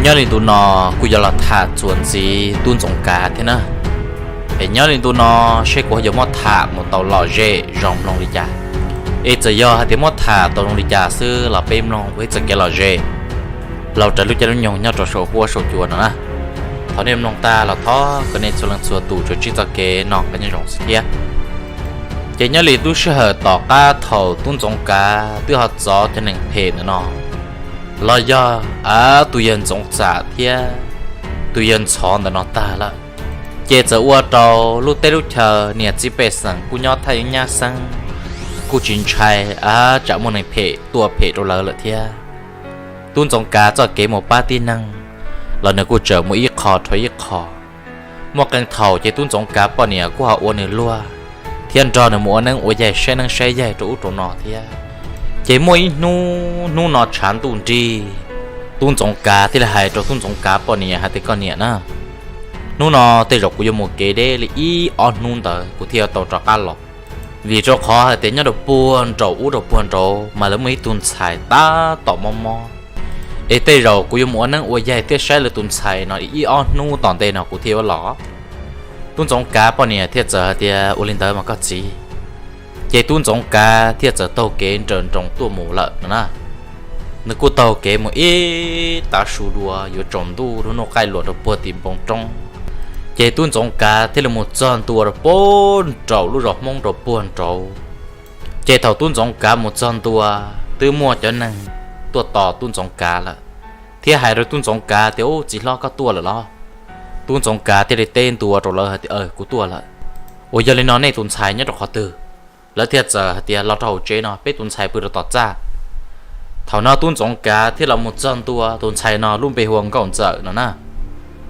Nyob li ntu no kuj yuav los tham txuas ntxiv tub Ntxoov Kav thiab na. Es nyob li ntu no seb kuv yuav muab tham mus tau lom zem zoo mloog li cas. Es txawm yog hais tias muab tham tau zoo li cas xwb los peb mloog ua ib txoj kev lom zem los raws lub caij lub nyoog nyob rau saum huab saum cua no na. Thaum nej mloog tag los thov kom nej txhua leej txhua tus tsuas ntsib txoj kev noj qab nyob zoo xwb thiab. Ces nyob li lub sij hawm tom qab thaum tub Ntxoov Kav twb ho txov cov neeg phem ntawm no los yog tus yawg Ntxoov Txam thiab tus yawg Ntxhov ntawm no tag lawm, ces txawm ua rau lub teb lub chaw niam txiv pej xeem kuj nyob thaj yeeb nyab xeeb, kuj tsis ntshai tsam muaj neeg phem tuaj phem rau lawv lawm thiab. Tub Ntxoov Kav txoj kev mus pab tib neeg los nws kuj tseem mus ib qho dhau ib qho. Muaj qee thaum ces tub Ntxoov Kav poj niam kuj ho ua nws luag thiab nrog nws mus ua neeb ua yaig saib neeb saib yaig rau ub rau no thiab. Ces muaj ib hnub, hnub no tshav ntuj nrig, tub Ntxoov Kav thiaj li hais rau tub Ntxoov Kav poj niam hais tias, koj niam na, hnub no tej zaum kuv yuav mus kev deb li ib ob hnub ntawd kuv thiaj yuav tau rov qab los. Vim rau qhov hais tias nyob rau puag nraum ub rau puag nraud mas lawv muaj ib tug ntxhais tab tom mob mob, es tej zaum kuv yuav mus ua neeb ua yaig thiab saib lawv tus ntxhais no ib ob hnub tom ntej no kuv thiaj yuav los. Tub Ntxoov Kav poj niam thiaj txawm hais tias, ua li ntawd mas koj txiv. Ces tub Ntxoov Kav thiaj txawm taug kev nrawm nroos tuaj mus lawm no na. Nws kuj taug kev mus ib tav su dua yuav tsaus ntuj, lub hnub qaij luam rau puag tim npoo roob. Ces tub Ntxoov Kav thiaj li mus txog ntua rau puag nraum lub zos Hmoob rau puag nraud. Ces thaum tub Ntxoov Kav mus txog ntua, twb muaj cov neeg tuaj tos tub Ntxoov Kav lawm, thiab hais rau tub Ntxoov Kav tias, ub, txiv hlob, koj tuaj lawm los? Tub Ntxoov Kav thiaj li teb ntua rau lawv hais tias, aw, kuv tuaj lawm. Uas yog li no nej tus ntxhais nyob rau qhov twg? Lawv thiaj txawm hais tias, los rau hauv tsev no, peb tus ntxhais pw rau tom txaj. Thaum no tub Ntxoov Kav thiaj los mus txog ntua, tus ntxhais no lub npe hu ua Nkauj Ntxawm no na.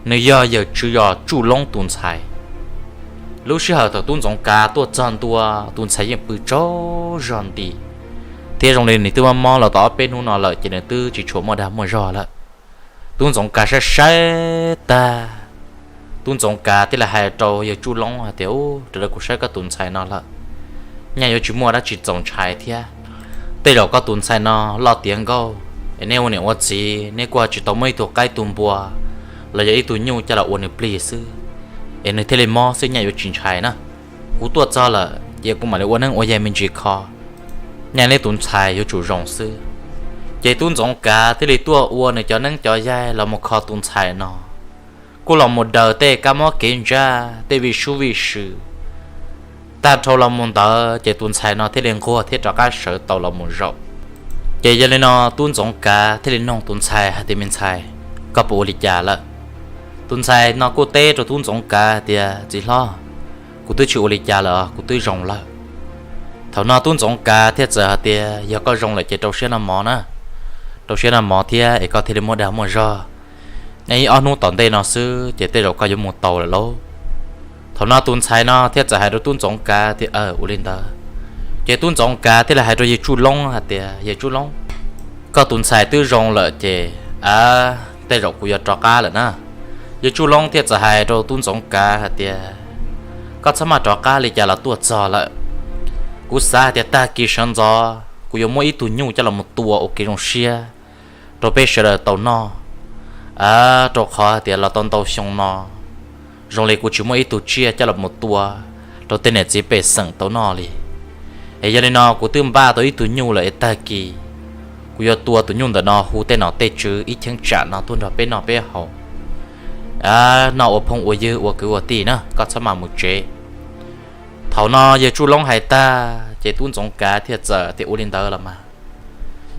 Nws yog yawg Tswv Zos Tsuj Loob tus ntxhais. Lub sij hawm thaum tub Ntxoov Kav tuaj txog ntua, tus ntxhais yeej pw tsaug zog nti, thiab zoo li nws twb mob mob los tau ob peb hnub no lawm ces nws twb tsis tshua muaj dag muaj zog lawm. Tub Ntxoov Kav saib saib tag, tub Ntxoov Kav thiaj li hais rau yawg Tsuj Loob hais tias, ub, raws li kuv saib koj tus ntxhais no lawm, nyaj yuav tsis muaj dab tsi txaus ntshai thiab. Tej zaum koj tus ntxhais no loj tiav nkauj, es neb ua niam ua txiv neb kuj tsis tau muaj ib tug qaib tug npua los yog ib tug nyuj coj los ua nws plig xwb, es nws thiaj li mob xwb, nyaj yuav tsis ntshai na. Kuv tuaj txog lawm ces kuv mam li ua neeb ua yaig me ntsis kho, nyaj neb tus ntxhais yuav tsum zoo xwb. Ces tub Ntxoov Kav thiaj li tuaj ua nws cov neeb cov yaig los mus kho tus ntxhais no, kuj los mus daws tej kab mob kev ntsaj, tej vij sub vij sw. Tag dhau los mus ntawd ces tus ntxhais no thiaj li nquag thiab rov qab sawv tau los mus zaum. Ces yog li no tub Ntxoov Kav thiaj li noog tus ntxhais hais tias, me ntxhais, koj puas ua li cas lawm? Tus ntxhais no kuj teb rau tub Ntxoov Kav hais tias, txiv hlob, kuv twb tsis ua li cas lawm, kuv twb zoo lawm. Thaum no tub Ntxoov Kav thiaj txawm hais tias, yog koj zoo lawm ces rau siab noj mov na, rau siab noj mov thiab es koj thiaj li muaj dag muaj zog. Nyob ib ob hnub tom ntej no xwb ces tej zaum koj yuav mus tau lawm lauj. Thaum no tus ntxhais no thiaj txawm hais rau tub Ntxoov Kav tias, aw, ua li ntawd. Ces tub Ntxoov Kav thiaj li hais rau yawg Tsuj Loob hais tias, yawg Tsuj Loob, koj tus ntxhais twb zoo lawm ces, a, tej zaum kuv yuav rov qab lawm na. Yawg Tsuj Loob thiaj txawm hais rau tub Ntxoov Kav hais tias, koj txhob maj rov qab li cas los tuaj txog lawm. Kuv xav hais tias tag kis sawv ntxov kuv yuav muab ib tug nyuj coj los mus tua ua kev zoo siab rau peb sawv daws tau noj, rau qhov hais tias los tau ntau xyoo no zoo li kuv tsis muaj ib tug tsiaj coj los mus tua rau tej niam txiv pej xeem tau noj li. Es yog li no kuv twb npaj tau ib tug nyuj lawm es tag kis kuv yuav tua tus nyuj ntawm no hu tej nom tej tswv ib cheeb tsam no tuaj nrog peb noj peb haus, noj ua phooj ua ywg ua kwv ua tij na, koj txhob maj mus tsev. Thaum no yawg Tsuj Loob hais tag ces tub Ntxoov Kav thiaj txawm tias ua li ntawd los mas.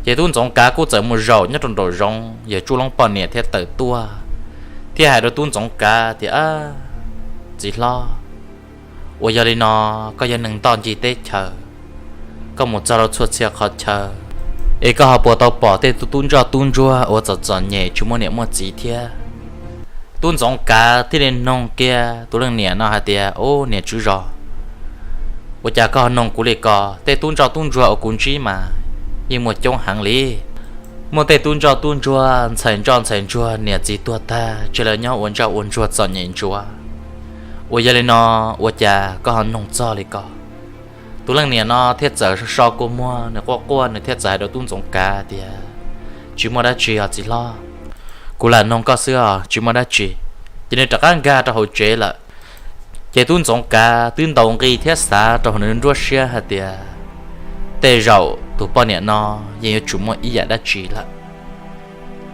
Ces tub Ntxoov Kav kuj txawm mus zaum nyob rau nraum zoov, yawg Tsuj Loob poj niam thiaj tawm tuaj, thiaj hais rau tub Ntxoov Kav tias, txiv hlob, uas yog li no koj yog neeg ntoj ncig teb chaws, koj mus txog rau txhua txhia qhov chaw, es koj ho puas tau pom tej tub ntsoj tub ntsuag uas txom txom nyem tsis muaj niam muaj txiv thiab? Tub Ntxoov Kav thiaj li noog kiag tus leej niam no hais tias, ub, niam tswv zos, ua cas koj ho noog kuv li ko? Tej tub ntsoj tub ntsuag uas kuv ntsib mas yeej muaj coob heev li. Muaj tej tub ntsoj tub ntsuag ntxhais ntsoj ntxhais ntsuag niam txiv tuag tag tseg lawv nyob ua ntsoj ua ntsuag txom nyem ntsuav. Uas yog li no, ua cas koj ho noog txog li ko? Tus leej niam no thiaj txawm so so kua muag, nws quaj quaj, nws thiaj txawm hais rau tub Ntxoov Kav tias, tsis muaj dab tsi os txiv hlob. Kuv lam noog koj xwb os, tsis muaj dab tsi. Ces nws rov qab nkag rau hauv tsev lawm. Ces tub Ntxoov Kav twb ntaus nqi thiab xav rau hauv nws nruab siab hais tias, tej zaum tus poj niam no yeej yuav tsum muaj ib yam dab tsi lawm.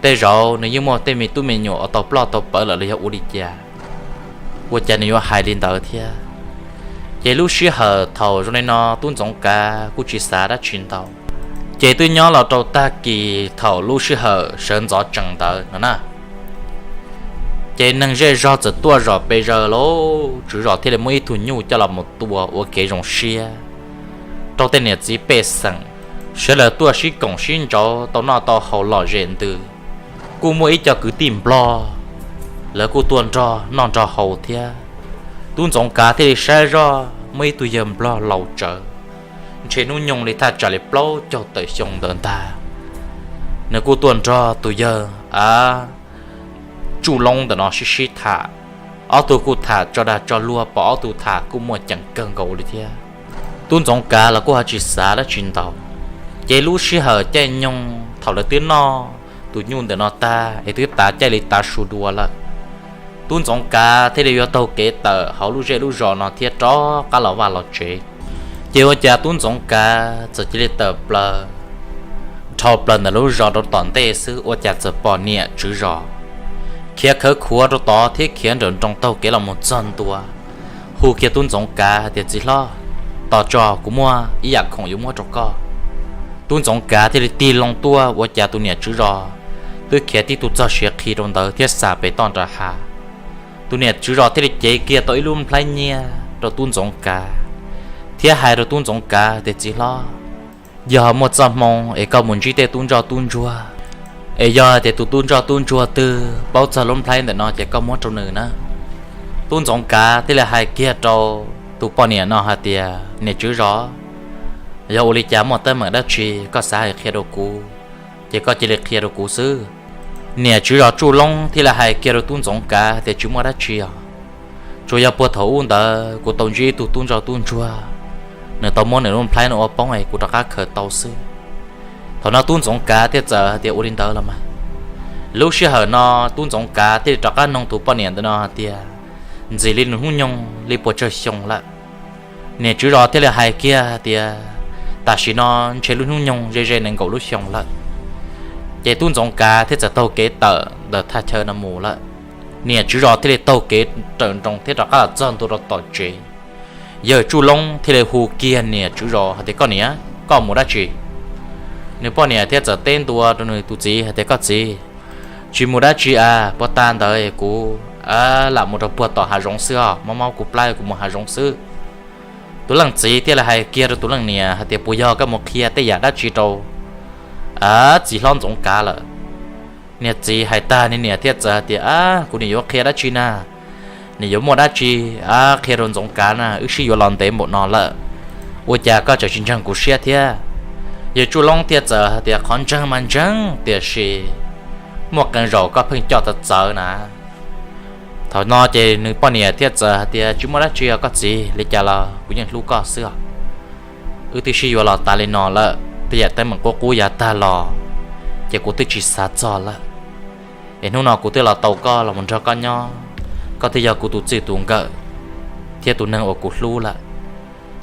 Tej zaum nws yeej muaj tej me tub me nyuam uas tau ploj tau pawv lawm los yog ua li cas, ua cas nws yuav hais li ntawd thiab. Ces lub sij hawm thaum zoo li no tub Ntxoov Kav kuj tsis xav dab tsi ntau. Ces twb nyob los rau tag kis thaum lub sij hawm sawv ntxov tsees ntawd no na, ces neeg zej zog txawm tuaj zom pes zaws lauj, tswv zos thiaj li muab ib tug nyuj coj los mus tua ua kev zoo siab rau tej niam txiv pej xeem, sawv daws tuaj sib koom sib ntsauv tau noj tau haus lom zem ntws. Kuj muaj ib co kwv tij Nplog, lawv kuj tuaj nrog noj nrog haus thiab. Tub Ntxoov Kav thiaj li saib zoj muaj ib tug yawg Nplog laus tsawv, ntshe hnub nyoog li thaj tsam li plaub caug tawm xyoo ntawd ntag. Nws kuj tuaj nrog tus yawg a Tsuj Loob ntawm no sib sib tham. Ob tug kuj tham tso dag tso luag, pom ob tug tham kuj muaj ceem kawg nkaus li thiab. Tub Ntxoov Kav los kuj ho tsis xav dab tsi ntau. Ces lub sij hawm caij nyoog thaum lawv twb noj tus nyuj ntawm no tag es twb tav caij li tav su dua lawm, tub Ntxoov Kav thiaj li yuav taug kev tawm hauv lub zej lub zos no thiab rov qab los vaj los tsev. Ces ua cas tub Ntxoov Kav txawm cia li tawm plaws dhau plaws ntawm lub zos rau tom ntej xwb, ua cas txawm pom niam tswv zos khiav khawv khuav rau tod thiab khiav nrawm nroos taug kev los mus txog ntua, hu kiag tub Ntxoov Kav hais tias, txiv hlob, tos tso, kuv muaj ib yam khoom yuav muab rau koj. Tub Ntxoov Kav thiaj li tig loo tuaj, ua cas tus niam tswv zos twb khiav tib tug txog siav qhi rau ntawd thiab xa pem toj nram hav. Tus niam tswv zos thiaj li cev kiag tau ib lub nplhaib nyiaj rau tub Ntxoov Kav thiab hais rau tub Ntxoov Kav tias, txiv hlob, yog muaj txoj hmoo es koj mus ntsib tej tub ntsoj tub ntsuag, es yog tias tus tub ntsoj tub ntsuag twg paub txog lub nplhaib ntawm no ces koj muab rau nws na. Tub Ntxoov Kav thiaj li hais kiag rau tus poj niam no hais tias, niam tswv zos, yog ua li cas muaj teeb meem dab tsi koj xav hais qhia rau kuv, ces koj cia li qhia rau kuv xwb. Niam tswv zos Tsuj Loob thiaj li hais kiag rau tub Ntxoov Kav tias, tsis muaj dab tsi os, tsuas yog puag thaum ub ntawd kuv tau ntsib ib tug tub ntsoj tub ntsuag, nws tau muab nws lub nplhaib no ua poob es kuv rov qab khaws tau xwb. Thaum no tub Ntxoov Kav thiaj txawm hais tias, ua li ntawd los mas. Lub sij hawm no tub Ntxoov Kav thiaj li rov qab noog tus poj niam ntawm no hais tias, ntxim li nws hnub nyoog li puas tsawg xyoo lawm? Niam tswv zos thiaj li hais kiag hais tias, tam sim no ntshe lub hnub nyoog ze ze nees nkaum lub xyoo lawm. Ces tub Ntxoov Kav thiaj txawm taug kev tawm ntawm thaj chaw no mus lawm. Niam tswv zos thiaj li taug kev raws nroos thiab rov qab los txog ntua rau tom tsev. Yawg Tsuj Loob thiaj li hu kiag niam tswv zos hais tias, koj niam, koj mus dab tsi? Nws poj niam thiaj txawm teb ntua rau nws tus txiv hais tias, koj txiv, tsis mus dab tsi a, puag ta ntawd kuv lam mus rau puag tom hav zoov xwb os, mob mob kuv plab kuv mus hav zoov xwb. Tus leej txiv thiaj li hais kiag rau tus leej niam hais tias, puas yog koj mus qhia tej yam dab tsi rau txiv hlob Ntxoov Kav lawm? Niam txiv hais tag, niag niam thiaj txawm hais tias, kuv niam yuav qhia dab tsi na? Niam yuav muaj dab tsi qhia rau Ntxoov Kav na, wb sib yuav los ntev npaum no lawm, ua cas koj tseem tsis ntseeg kuv siab thiab? Yawg Tsuj Loob thiaj txawm hais tias, qhov ntseeg mas ntseeg, tiam sis muaj qee zaus koj pheej coj txawv txawv na. Thaum no ces nws poj niam thiaj txawm hais tias, tsis muaj dab tsi os koj txiv, li cas los kuv yeej hlub koj xwb os. Wb twb sib yuav los tas li no lawm, tej yam teeb meem qub qub yav tag los ces kuv twb tsis xav txog lawm. Es hnub no kuv twb los tau koj los mus nrog koj nyob, koj twb yog kuv tus txij tus nkawm thiab tus neeg uas kuv hlub lawm,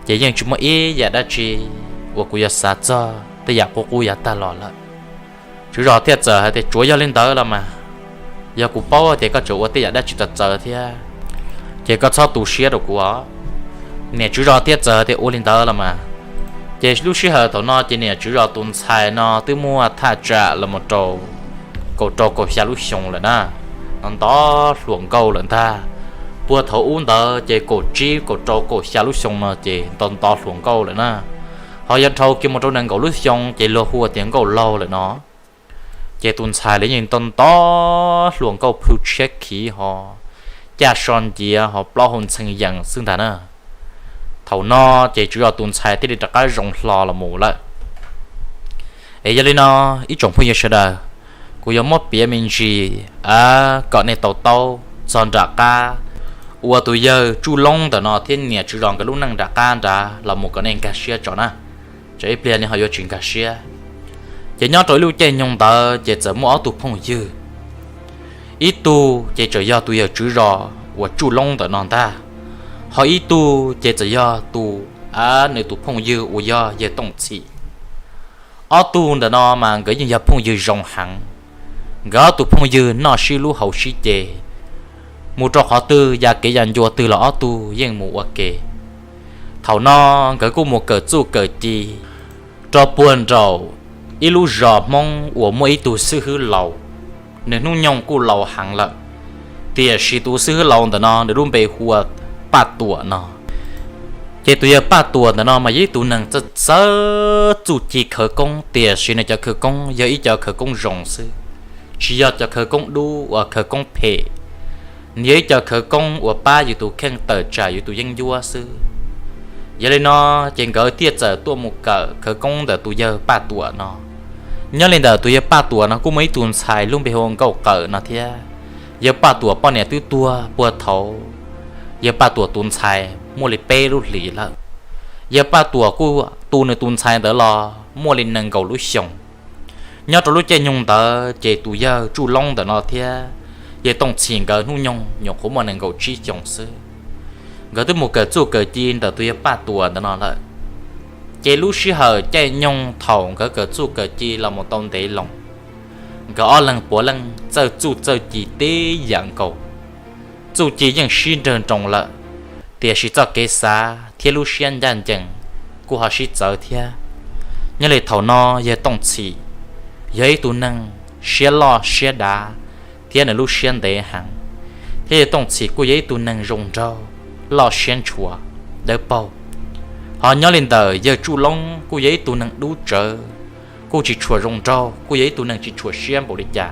ces yeej tsis muaj ib yam dab tsi uas kuv yuav xav txog tej yam qub qub yav tag los lawm. Tswv zos thiaj txawm hais tias, tsuav yog li ntawd los mas, yog kuv paub tias koj tseem ua tej yam dab tsi txawv txawv thiab, ces koj txhob tu siab rau kuv os. Niam tswv zos thiaj txawm hais tias, ua li ntawd los mas. Ces lub sij hawm thaum no ces niam tswv zos tus ntxhais no twb muaj thaj tsam los mus rau kaum rau kaum xya lub xyoo lawm na, nto nto hluas nkauj lawm ntag. Puag thaum ub ntawd ces kaum tsib kaum rau kaum xya lub xyoo no ces nto nto hluas nkauj lawm na. Ho yog dhau kiag mus rau nees nkaum lub xyoo ces luag hu tias nkauj laug lawm no. Ces tus ntxhais li yeej nto nto hluas nkauj plhu tshiab khiv ho caj so nciav ho plaub hau ntxhee yees xwb ntag na. Thaum no ces tswv zos tus ntxhais thiaj li rov qab zoo hlo los mus lawm. Es yog li no, ib tsoom phooj ywg sawv daws, kuv yuav muab piav me ntsis kom nej tau taub txog nram qab uas tus yawg Tsuj Loob ntawm no thiab niam tswv zos nkawd lub neej nram qab nrad los mus kom nej nkag siab tso na. Tsam ib pliag nej ho yuav tsis nkag siab. Ces nyob rau ib lub caij nyoog ntawd ces txawm muaj ob tug phooj ywg, Ib tug ces txawm yog tus yawg tswv zos uas Tsuj Loob ntawm no ntag, ho ib tug ces txawm yog tus, a, nws tus phooj ywg uas yog yawg Tooj Txhim. Ob tug ntawm no mas nkawd yeej yog phooj ywg zoo heev. Nkawd ob tug phooj ywg noj sib hlub haus sib ce, mus rau qhov twg ya kev ya ncua twg los ob tug yeej mus ua ke. Thaum no nkawd kuj mus kawm txuj kawm ci rau puag nraum ib lub zos Hmoob uas muaj ib tug xib hwb laus, nws hnub nyoog kuj laus heev lawm. Tiam sis tus xib hwb laus ntawm no nws lub npe hu ua Paj Tuam no. Ces tus yawg Paj Tuam ntawm no mas yog ib tug neeg txawj txawj txuj ci khawv koob, tiam sis nws cov khawv koob yog ib co khawv koob zoo xwb, tsis yog cov khawv koob dub uas khawv koob phem. Nws yog ib co khawv koob uas pab yus tus kheej tawm tsam yus tus yeeb ncuab xwb. Yog li no, ces nkawd thiaj txawm tuaj mus kawm khawv koob ntawm tus yawg Paj Tuam no. Nyob li ntawm tus yawg Paj Tuam no kuj muaj ib tug ntxhais lub npe hu ua Nkauj Qawm no thiab. Yawg Paj Tuam poj niam twb tuag puag thaum yawg Paj Tuam tus ntxhais muaj li peb lub hlis lawm. Yawg Paj Tuam kuj tu nws tus ntxhais ntawd los muaj li nees nkaum lub xyoos. Nyob rau lub caij nyoog ntawd ces tus yawg Tsuj Loob ntawm no thiab yawg Tooj Txhim nkawd hnub nyoog nyuam qhuav muaj nees nkaum tsib xyoos xwb. Nkawd twb mus kawm txuj kawm ci ntawm tus yawg Paj Tuam ntawm no lawm. Ces lub sij hawm caij nyoog thaum nkawd kawm txuj kawm ci los mus tau ntev loo, nkawd ob leeg puav leej txawj txuj txawj ci tib yam nkaus. Txuj ci yeej sib nrawg nroos lawm, tiam sis txoj kev xav thiab lub siab ncaj ncees kuj ho sib txawv thiab. Nyob li thaum no yawg Tooj Txhim yog ib tug neeg siab loj siab dav thiab nws lub siab ntev heev, thiab yawg Tooj Txhim kuj yog ib tug neeg zoo nraug, loj siab ntshua, dawb paug. Ho nyob li ntawm yawg Tsuj Loob kuj yog ib tug neeg dub tsawv, kuj tsis tshua zoo nraug, kuj yog ib tug neeg tsis tshua siab npaum li cas.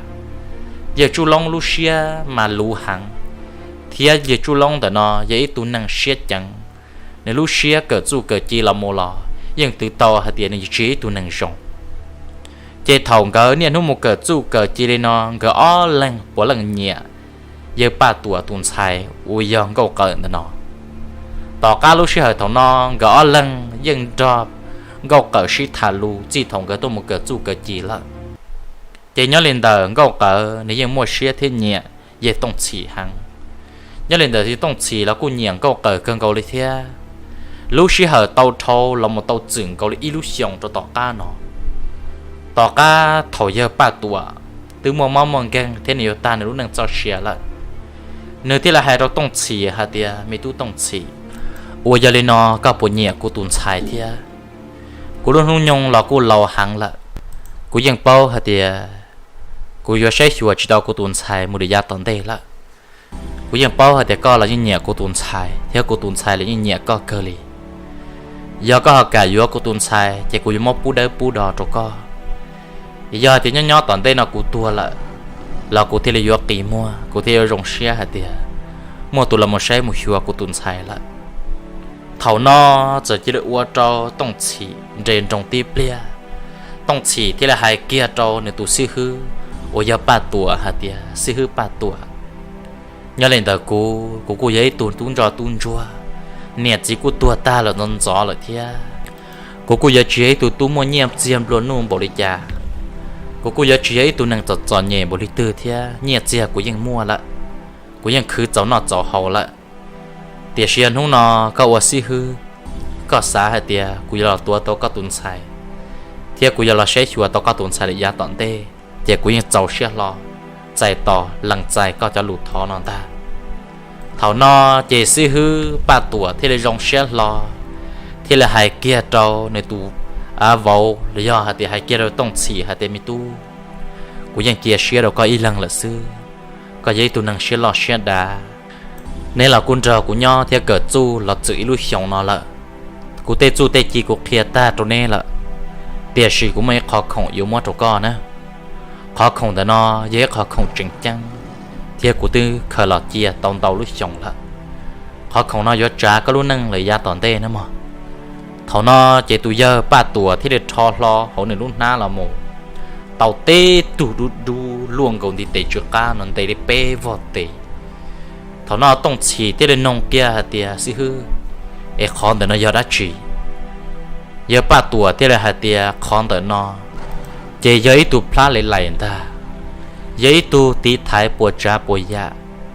Yawg Tsuj Loob lub siab mas luv heev, thiab yawg Tsuj Loob ntawm no yog ib tug neeg siab ceev, nws lub siab kawm txuj kawm ci los mus los yeej twv tau hais tias nws tsis yog ib tug neeg zoo. Ces thaum nkawd niaj hnub mus kawm txuj kawm ci li no nkawd ob leeg puav leej nyiam yawg Paj Tuam tus ntxhais uas yog Nkauj Qawm ntawm no. Tom qab lub sij hawm thaum no nkawd ob leeg yeej nrog Nkauj Qawm sib tham lus txij thaum nkawd tuaj mus kawm txuj kawm ci lawm. Ces nyob li ntawm Nkauj Qawm nws yeej muaj siab thiab nyiam yawg Tooj Txhim heev. Nyob li ntawm yawg Tooj Txhim los kuj nyiam Nkauj Qawm kawg nkaus li thiab. Lub sij hawm tau dhau los mus tau txwm nkaus li ib lub xyoos rau tom qab no, tom qab thaum yawg Paj Tuam twb muaj mob muaj nkeeg thiab nws yuav tag nws lub neej txoj sia lawm, nws thiaj li hais rau Tooj Txhim hais tias, me tub Tooj Txhim, ua yog li no koj puas nyiam kuv tus ntxhais thiab? Kuv lub hnub nyoog los kuj laus heev lawm, kuv yeej paub hais tias kuv yuav saib xyuas tsis tau kuv tus ntxhais mus li yav tom ntej lawm. Kuv yeej paub hais tias koj los yeej nyiam kuv tus ntxhais thiab kuv tus ntxhais los yeej nyiam koj kawg li. Yog koj ho kam yuav kuv tus ntxhais ces kuv yuav muab pub dawb pub do rau koj. Yog hais tias nyob nyob tom ntej no kuv tuag lawm los kuv thiaj li yuav qis muag, kuv thiaj yuav zoo siab hais tias muaj tus los mus saib mus xyuas kuv tus ntxhais lawm. Thaum no txawm cia li ua rau Tooj Txhim nres nroos tib pliag. Tooj Txhim thiaj li hais kiag rau nws tus xib hwb uas yog Paj Tuam hais tias, xib hwb Paj Tuam, nyob li ntawm kuv, kuv kuj yog ib tug tub ntsoj tub ntsuag, niam txiv kuj tuag tag los ntxov ntxov lawm thiab. Kuv kuj yuav tsis yog ib tug tub muaj nyiaj txiag nplua nuj npaum li cas, kuv kuj yuav tsis yog ib tug neeg txom txom nyem npaum li twg thiab, nyiaj txiag kuv yeej muaj lawm, kuv yeej khwv txaus noj txaus haus lawm. Tiam sis yog hnub no koj ua xib hwb, koj xav hais tias kuv yuav los tuav tau koj tus ntxhais, thiab kuv yuav los saib xyuas tau koj tus ntxhais li yav tom ntej, ces kuv yeej txaus siab hlo txais tos lees txais koj cov lus thov no ntag. Thaum no ces xib hwb Paj Tuam thiaj li zoo siab hlo, thiaj li hais kiag rau nws tus vauv los yog hais tias hais kiag rau Tooj Txhim hais tias, me tub, kuv yeej cia siab rau koj ib leeg lawm xwb. Koj yog ib tug neeg siab loj siab dav, neb los kuj nrog kuv nyob thiab kawm txuj los txwm ib lub xyoos no lawm. Kuv tej txuj tej ci kuv qhia tag rau neb lawm, tiam sis kuv muaj ib qhov khoom yuav muab rau koj na. Qhov khoom ntawm no yog ib qhov khoom tseem ceeb, thiab kuv twb khaws los cia tau ntau lub xyoos lawm. Qhov khoom no yuav tsav koj lub neej lawm yav tom ntej na mog. Thaum no ces tus yawg Paj Tuam thiaj li rho hlo hauv nws lub hnab los mus tau teb tug dub dub luaj nkaus ntiv tes tsw qab no ntev li peb vog tes. Thaum no Tooj Txhim thiaj li noog kiag hais tias, xib hwb, es qhov ntawm no yog dab tsi? Yawg Paj Tuam thiaj li hais tias, qhov ntawm no ces yog ib tug plab li laim ntag. Yog ib tug tiv thaiv puas tsav puas yam,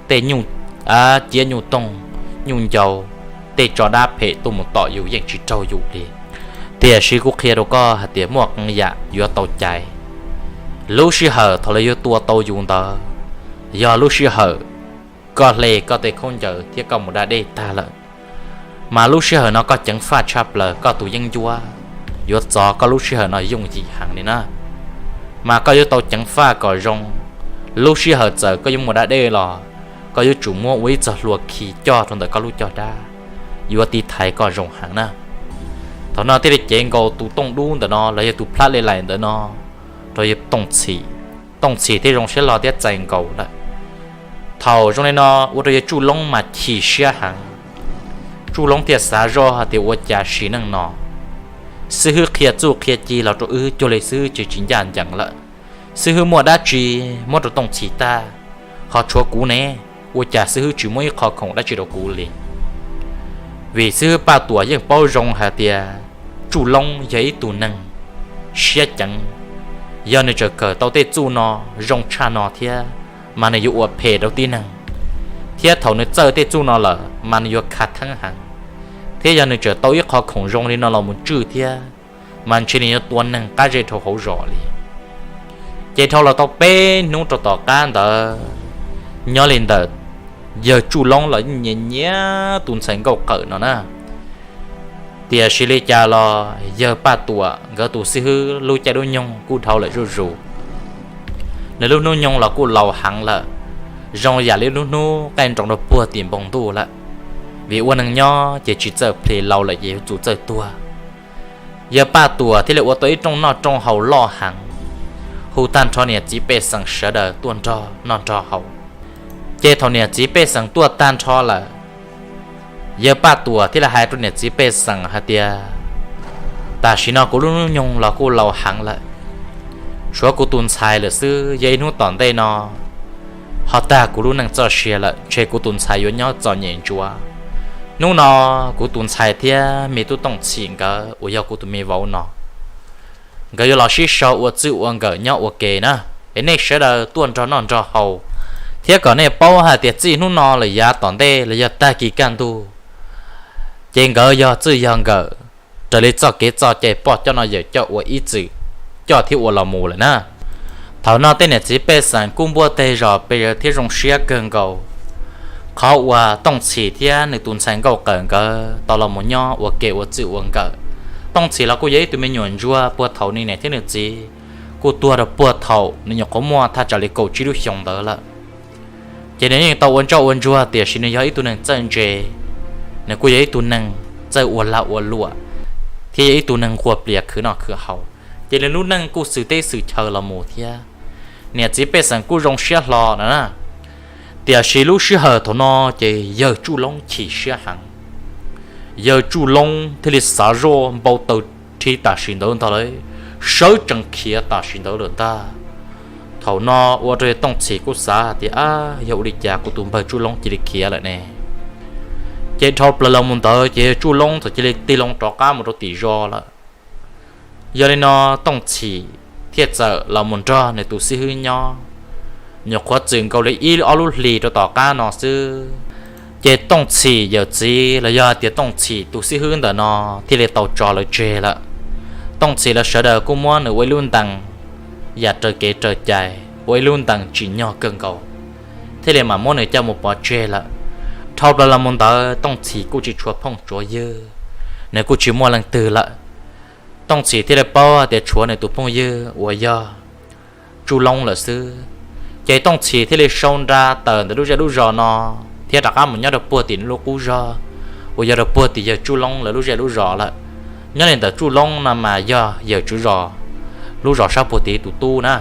tej nyuj ciab nyuj toog, nyuj ncau, tej tso dab phem tuaj mus tom yus yeej tsis raug yus li. Tiam sis kuv qhia rau koj hais tias muaj qee yam yuav tau caiv. Lub sij hawm thaum lawv yuav tua tau yus ntawd, yog lub sij hawm koj hle koj tej khaub ncaws thiab koj mus da dej tag lawm. Mas lub sij hawm no koj ceev faj tshaj plaws, koj tus yeeb ncuab yuav txov koj lub sij hawm no yooj yim heev li na. Mas koj yuav tau ceev faj kom zoo. Lub sij hawm txawm koj yuav mus da dej los koj yuav tsum muab ua ib txoj hlua khi coj rau ntawm koj lub caj dab, yuav tiv thaiv koj zoo heev na. Thaum no thiaj li cev nkaus tus tooj dub ntawm no los yog tus plab le laim ntawm no rau yawg Tooj Txhim. Tooj Txhim thiaj zoo siab hlo thiab txais nkaus lawm. Thaum zoo li no ua rau yawg Tsuj Loob mas chim siab heev. Tsuj Loob thiaj xav zoj hais tias ua cas sim neej no xib hwb qhia txuj qhia ci los rau wb cuag li xib hwb tsis tsis ncaj ncees lawm. Xib hwb muaj dab tsi muab rau Tooj Txhim tag, ho tshuav kuv ne, ua cas xib hwb tsis muab ib qho khoom dab tsi rau kuv li? Vim xib hwb Paj Tuam yeej paub zoo hais tias Tsuj Loob yog ib tug neeg siab ceev. Yog nws tseem kawm tau tej txuj no zoo tshaj no thiab, mas nws yuav ua phem rau tib neeg, thiab thaum nws txawj tej txuj no lawm mas nws yuav khav theeb heev, thiab yog nws tseem tau ib qho khoom zoo li no los mus tswj thiab, mas ntshe nws yuav tua neeg qab zej dhau hauv zos li. Ces dhau los tau peb hnub rau tom qab ntawd, nyob li ntawm yawg Tsuj Loob los yeej nyiam nyiam tus ntxhais nkauj qawm no na. Tiam sis li cas los yawg Paj Tuam nkawd tus xib hwb lub caij lub nyoog kuj dhau lawm zuj zus. Nws lub hnub nyoog los kuj laus heev lawm, zoo yam li lub hnub qaij nroos rau puag tim npoo ntuj lawm. Vim ua neeg nyob ces tsis txawj plis, laus lawm ces yuav tsum txawj tuag. Yawg Paj Tuam thiaj li ua tau ib rooj noj rooj haus loj heev, hu tag nrho niam txiv pej xeem sawv daws tuaj nrog noj nrog haus. Ces thaum niam txiv pej xeem tuaj tag nrho lawm, yawg Paj Tuam thiaj li hais rau niam txiv pej xeem hais tias, tam sim no kuv lub hnub nyoog los kuj laus heev lawm, tshuav kuv tus ntxhais lawm xwb, yog ib hnub tom ntej no ho tag kuv lub neej txoj sia lawm, ntshe kuv tus ntxhais yuav nyob txom nyem ntsuav. Hnub no kuv tus ntxhais thiab me tub Tooj Txhim nkawd uas yog kuv tus me vauv no, nkawd yuav los sib sau ua txij ua nkawm nyob ua ke na. Es nej sawv daws tuaj nrog noj nrog haus, thiab kom nej paub hais tias txij hnub no lawm yav tom ntej los yog tag kis kaj ntug, ces nkawd yog txij yog nkawm raws li txoj kev txoj cai poj coj no yawm coj ua ib txwm coj thiab ua los mus lawm na. Thaum no tej niam txiv pej xeem kuj npuaj teg zos pes zaws thiab zoo siab kawg nkaus. Qhov uas Tooj Txhim thiab nws tus ntxhais nkauj qawm nkawd tau los mus nyob ua ke ua txij ua nkawm. Tooj Txhim los kuj yog ib tug me nyuam ntsuag puag thaum nws niam thiab nws txiv kuj tuag rau puag thaum nws nyuam qhuav muaj thaj tsam li kaum tsib lub xyoos ntawd lawm. Ces nws yeej tau ua ntsoj ua ntsuag, tiam sis nws yog ib tug neeg txawj ntse, nws kuj yog ib tug neeg txawj ua lag ua luam, thiab yog ib tug neeg nquag plias khwv noj khwv haus, ces nws lub neej kuj xwm teb xwm chaw los mus thiab. Niam txiv pej xeem kuj zoo siab hlo no na. Tiam sis lub sij hawm thaum no ces yawg Tsuj Loob chim siab heev. Yawg Tsuj Loob thiaj li xav zoj npau taws rhi tam sim ntawd ntag lauj, sawv tsees khiav tam sim ntawd lawm ntag. Thaum no ua rau yawg Tooj Txhim kuj xav tias, ab, yog ua li cas kuv tus npawg Tsuj Loob cia li khiav lawm ne? Ces dhau plaws los mus ntawd ces yawg Tsuj Loob txawm cia li tig loo rov qab mus rau tim zos lawm. Yog li no Tooj Txhim thiaj txawm los mus nrog nws tus xib hwb nyob, nyuam qhuav txwm nkaus li ib ob lub hlis rau tom qab no xwb, ces Tooj Txhim yawm txiv los yog hais tias Tooj Txhim tus xib hwb ntawm no thiaj li tau tso lawv tseg lawm. Tooj Txhim lawv sawv daws kuj muab nws ua ib lub ntees yam raws kev raws cai, ua ib lub ntees tsim nyog kawg nkaus, thiaj li mam muab nws coj mus pov tseg lawm. Dhau plaws los mus ntawd Tooj Txhim kuj tsis tshuav phooj tsuav ywg, nws kuj tsis muaj leej twg lawm. Tooj Txhim thiaj li paub tias tshuav nws tus phooj ywg uas yog Tsuj Loob lawm xwb. Ces Tooj Txhim thiaj li sau nra tawm ntawm lub zej lub zos no thiab rov qab mus nyob rau puag tim nws lub qub zog uas yog rau puag tim yawg Tsuj Loob lawv lub zej lub zos lawm. Nyob li ntawm Tsuj Loob no mas yog yawg tswv zos lub zos sab puag tim tus tub na.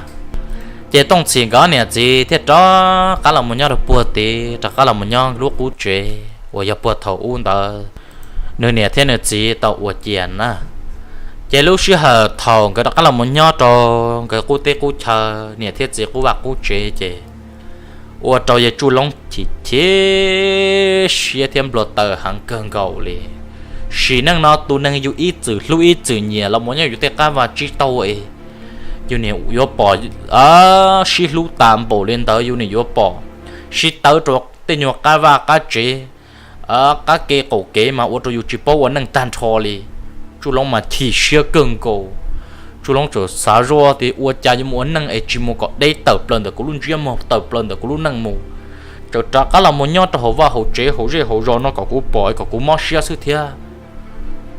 Ces Tooj Txhim nkawd niam txiv thiaj rov qab los mus nyob rau puag tim, rov qab los mus nyob lub qub tsev uas yog puag thaum ub ntawd nws niam thiab nws txiv tau ua cia na. Ces lub sij hawm thaum nkawd rov qab los mus nyob rau nkawd qub teb qub chaw, niam thiab txiv qub vaj qub tsev ces ua rau yawg Tsuj Loob chim chim siab thiab nplua taws heev kawg nkaus li. Sim neej no tus neeg yus ib txwm hlub ib txwm nyiam los mus nyob yus tej qab vaj tsib taug es Yus nim yuav pom sib hlub tas npaum li ntawd, yus nim yuav pom sib tawb rau tej nyuag qab vaj qab tsev, qab ke qaum kev mas ua rau yus tsis paub ua neej tag nrho li. Tsuj Loob mas chim siab kawg nkaus. Tsuj Loob txawm xav zoj tias ua cas yuav mus ua neej es tsis mus kom deb tawm plaws ntawm kuv lub ntsiab muag, tawm plaws ntawm kuv lub neej mus, tseem rov qab los mus nyob rau hauv vaj hauv tsev hauv zej hauv zos no kom kuv pom kom kuv mob siab xwb thiab.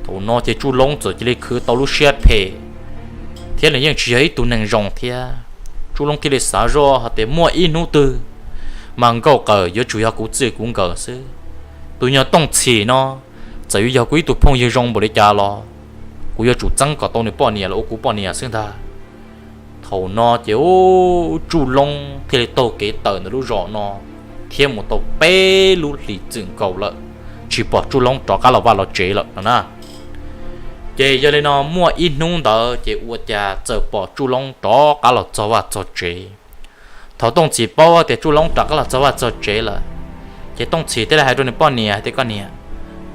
Thaum no ces Tsuj Loob txawm cia li khwv tau lub siab phem, thiab nws yeej tsis yog ib tug neeg zoo thiab. Tsuj Loob thiaj li xav zoj hais tias muaj ib hnub twg mas nkauj qawm yuav tsum yog kuv txij kuv nkawm xwb. Tus nyuag Tooj Txhim no txawm yuav yog kuv ib tug phooj ywg zoo npaum li cas los kuv yuav tsum txeeb kom tau nws poj niam los ua kuv poj niam xwb ntag. Thaum no ces Tsuj Loob thiaj li taug kev tawm ntawm lub zos no thiab mus tau peb lub hlis txwm nkaus lawm, tsis pom Tsuj Loob rov qab los vaj los tsev lawm no na. Ces yog li no muaj ib hnub ntawd ces ua cas txawm pom Tsuj Loob rov qab los txog vaj txog tsev. Thaum Tooj Txhim paub tias Tsuj Loob rov qab los txog vaj txog tsev lawm, ces Tooj Txhim thiaj li hais rau nws poj niam tias, koj niam,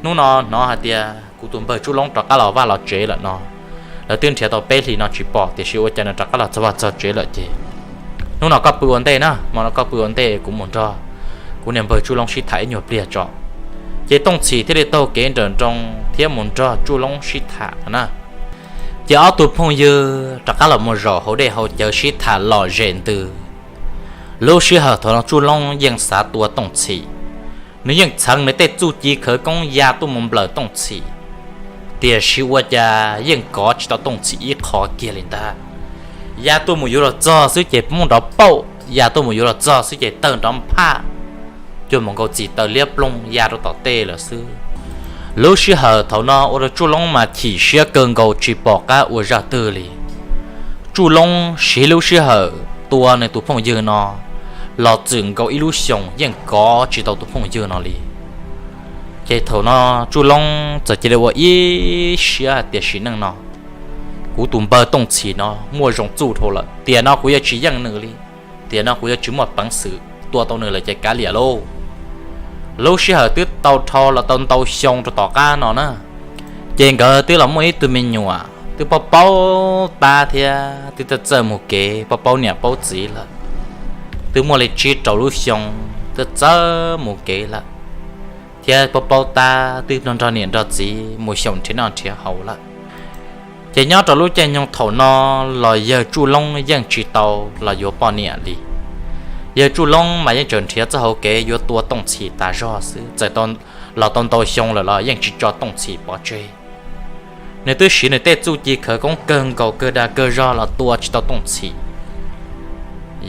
hnub no hnov hais tias kuv tus npawg Tsuj Loob rov qab los vaj los tsev lawm no, lawv twb nrhiav tau peb hlis no tsis pom, tiam sis ua cas nws rov qab los txog vaj txog tsev lawm ces hnub no koj pw ua ntej na, hmo no koj pw ua ntej, kuv mus nrog kuv niag npawg Tsuj Loob sib tham ib nyuag pliag tso. Ces Tooj Txhim thiaj li taug kev nrawm nroos thiab mus nrog Tsuj Loob sib tham no na. Ces ob tug phooj ywg rov qab los mus zaum hauv dej hauv cawv sib tham lom zem ntws. Lub sij hawm thaum no Tsuj Loob yeej xav tua Tooj Txhim, nws yeej txheev nws tej txuj ci khawv koob ya tuaj mus nplawm Tooj Txhim, tiam sis ua cas yeej kov tsis tau Tooj Txhim ib qho kiag li ntag. Ya tuaj mus yuav los txog xwb ces poob nrov pauj, ya tuaj mus yuav los txog xwb ces tawg nrov nphaj, cuag mus nkaus txim taws liab ploog ya rau tom tej lawm xwb. Lub sij hawm thaum no ua rau Tsuj Loob mas chim siab kawg nkaus tsis pom qab ua zaj twg li. Tsuj Loob siv lub sij hawm tua nws tus phooj ywg no los txwm nkaus ib lub xyoos yeej kov tsis tau tus phooj ywg no li. Ces thaum no Tsuj Loob txawm cia li ua ib siab hais tias sim neej no kuv tus npawg Tooj Txhim no muaj zoo txuj dhau lawm, tiam no kuv yuav tsis yeej nws li, tiam no kuv yuav tsis muaj peev xwm tua tau nws lawm ces kav liam lauj. Lub sij hawm twb tau dhau los tau ntau xyoo rau tom qab no na, ces nkawd twb los muaj ib tug me nyuam twb paub paub tab thiab twb txawj txawj mus kev paub paub niam paub txiv lawm. Twb muaj li tsib rau lub xyoo twb txawj mus kev lawm, thiab paub paub tab twb nrog niam nrog txiv mus xyaum nrhiav noj nrhiav haus lawm. Ces nyob rau lub caij nyoog thaum no los yawg Tsuj Loob yeej tsis tau los yuav poj niam li. Yawg Tsuj Loob mas yeej tseem nrhiav txoj hauv kev yuav tua Tooj Txhim tas zog xwb, txawm los tau ntau xyoo lawm los yeej tsis tso Tooj Txhim pov tseg. Nws twb siv nws tej txuj ci khawv koob kawg nkaus kawg dag kawg zog los tua tsis tau Tooj Txhim.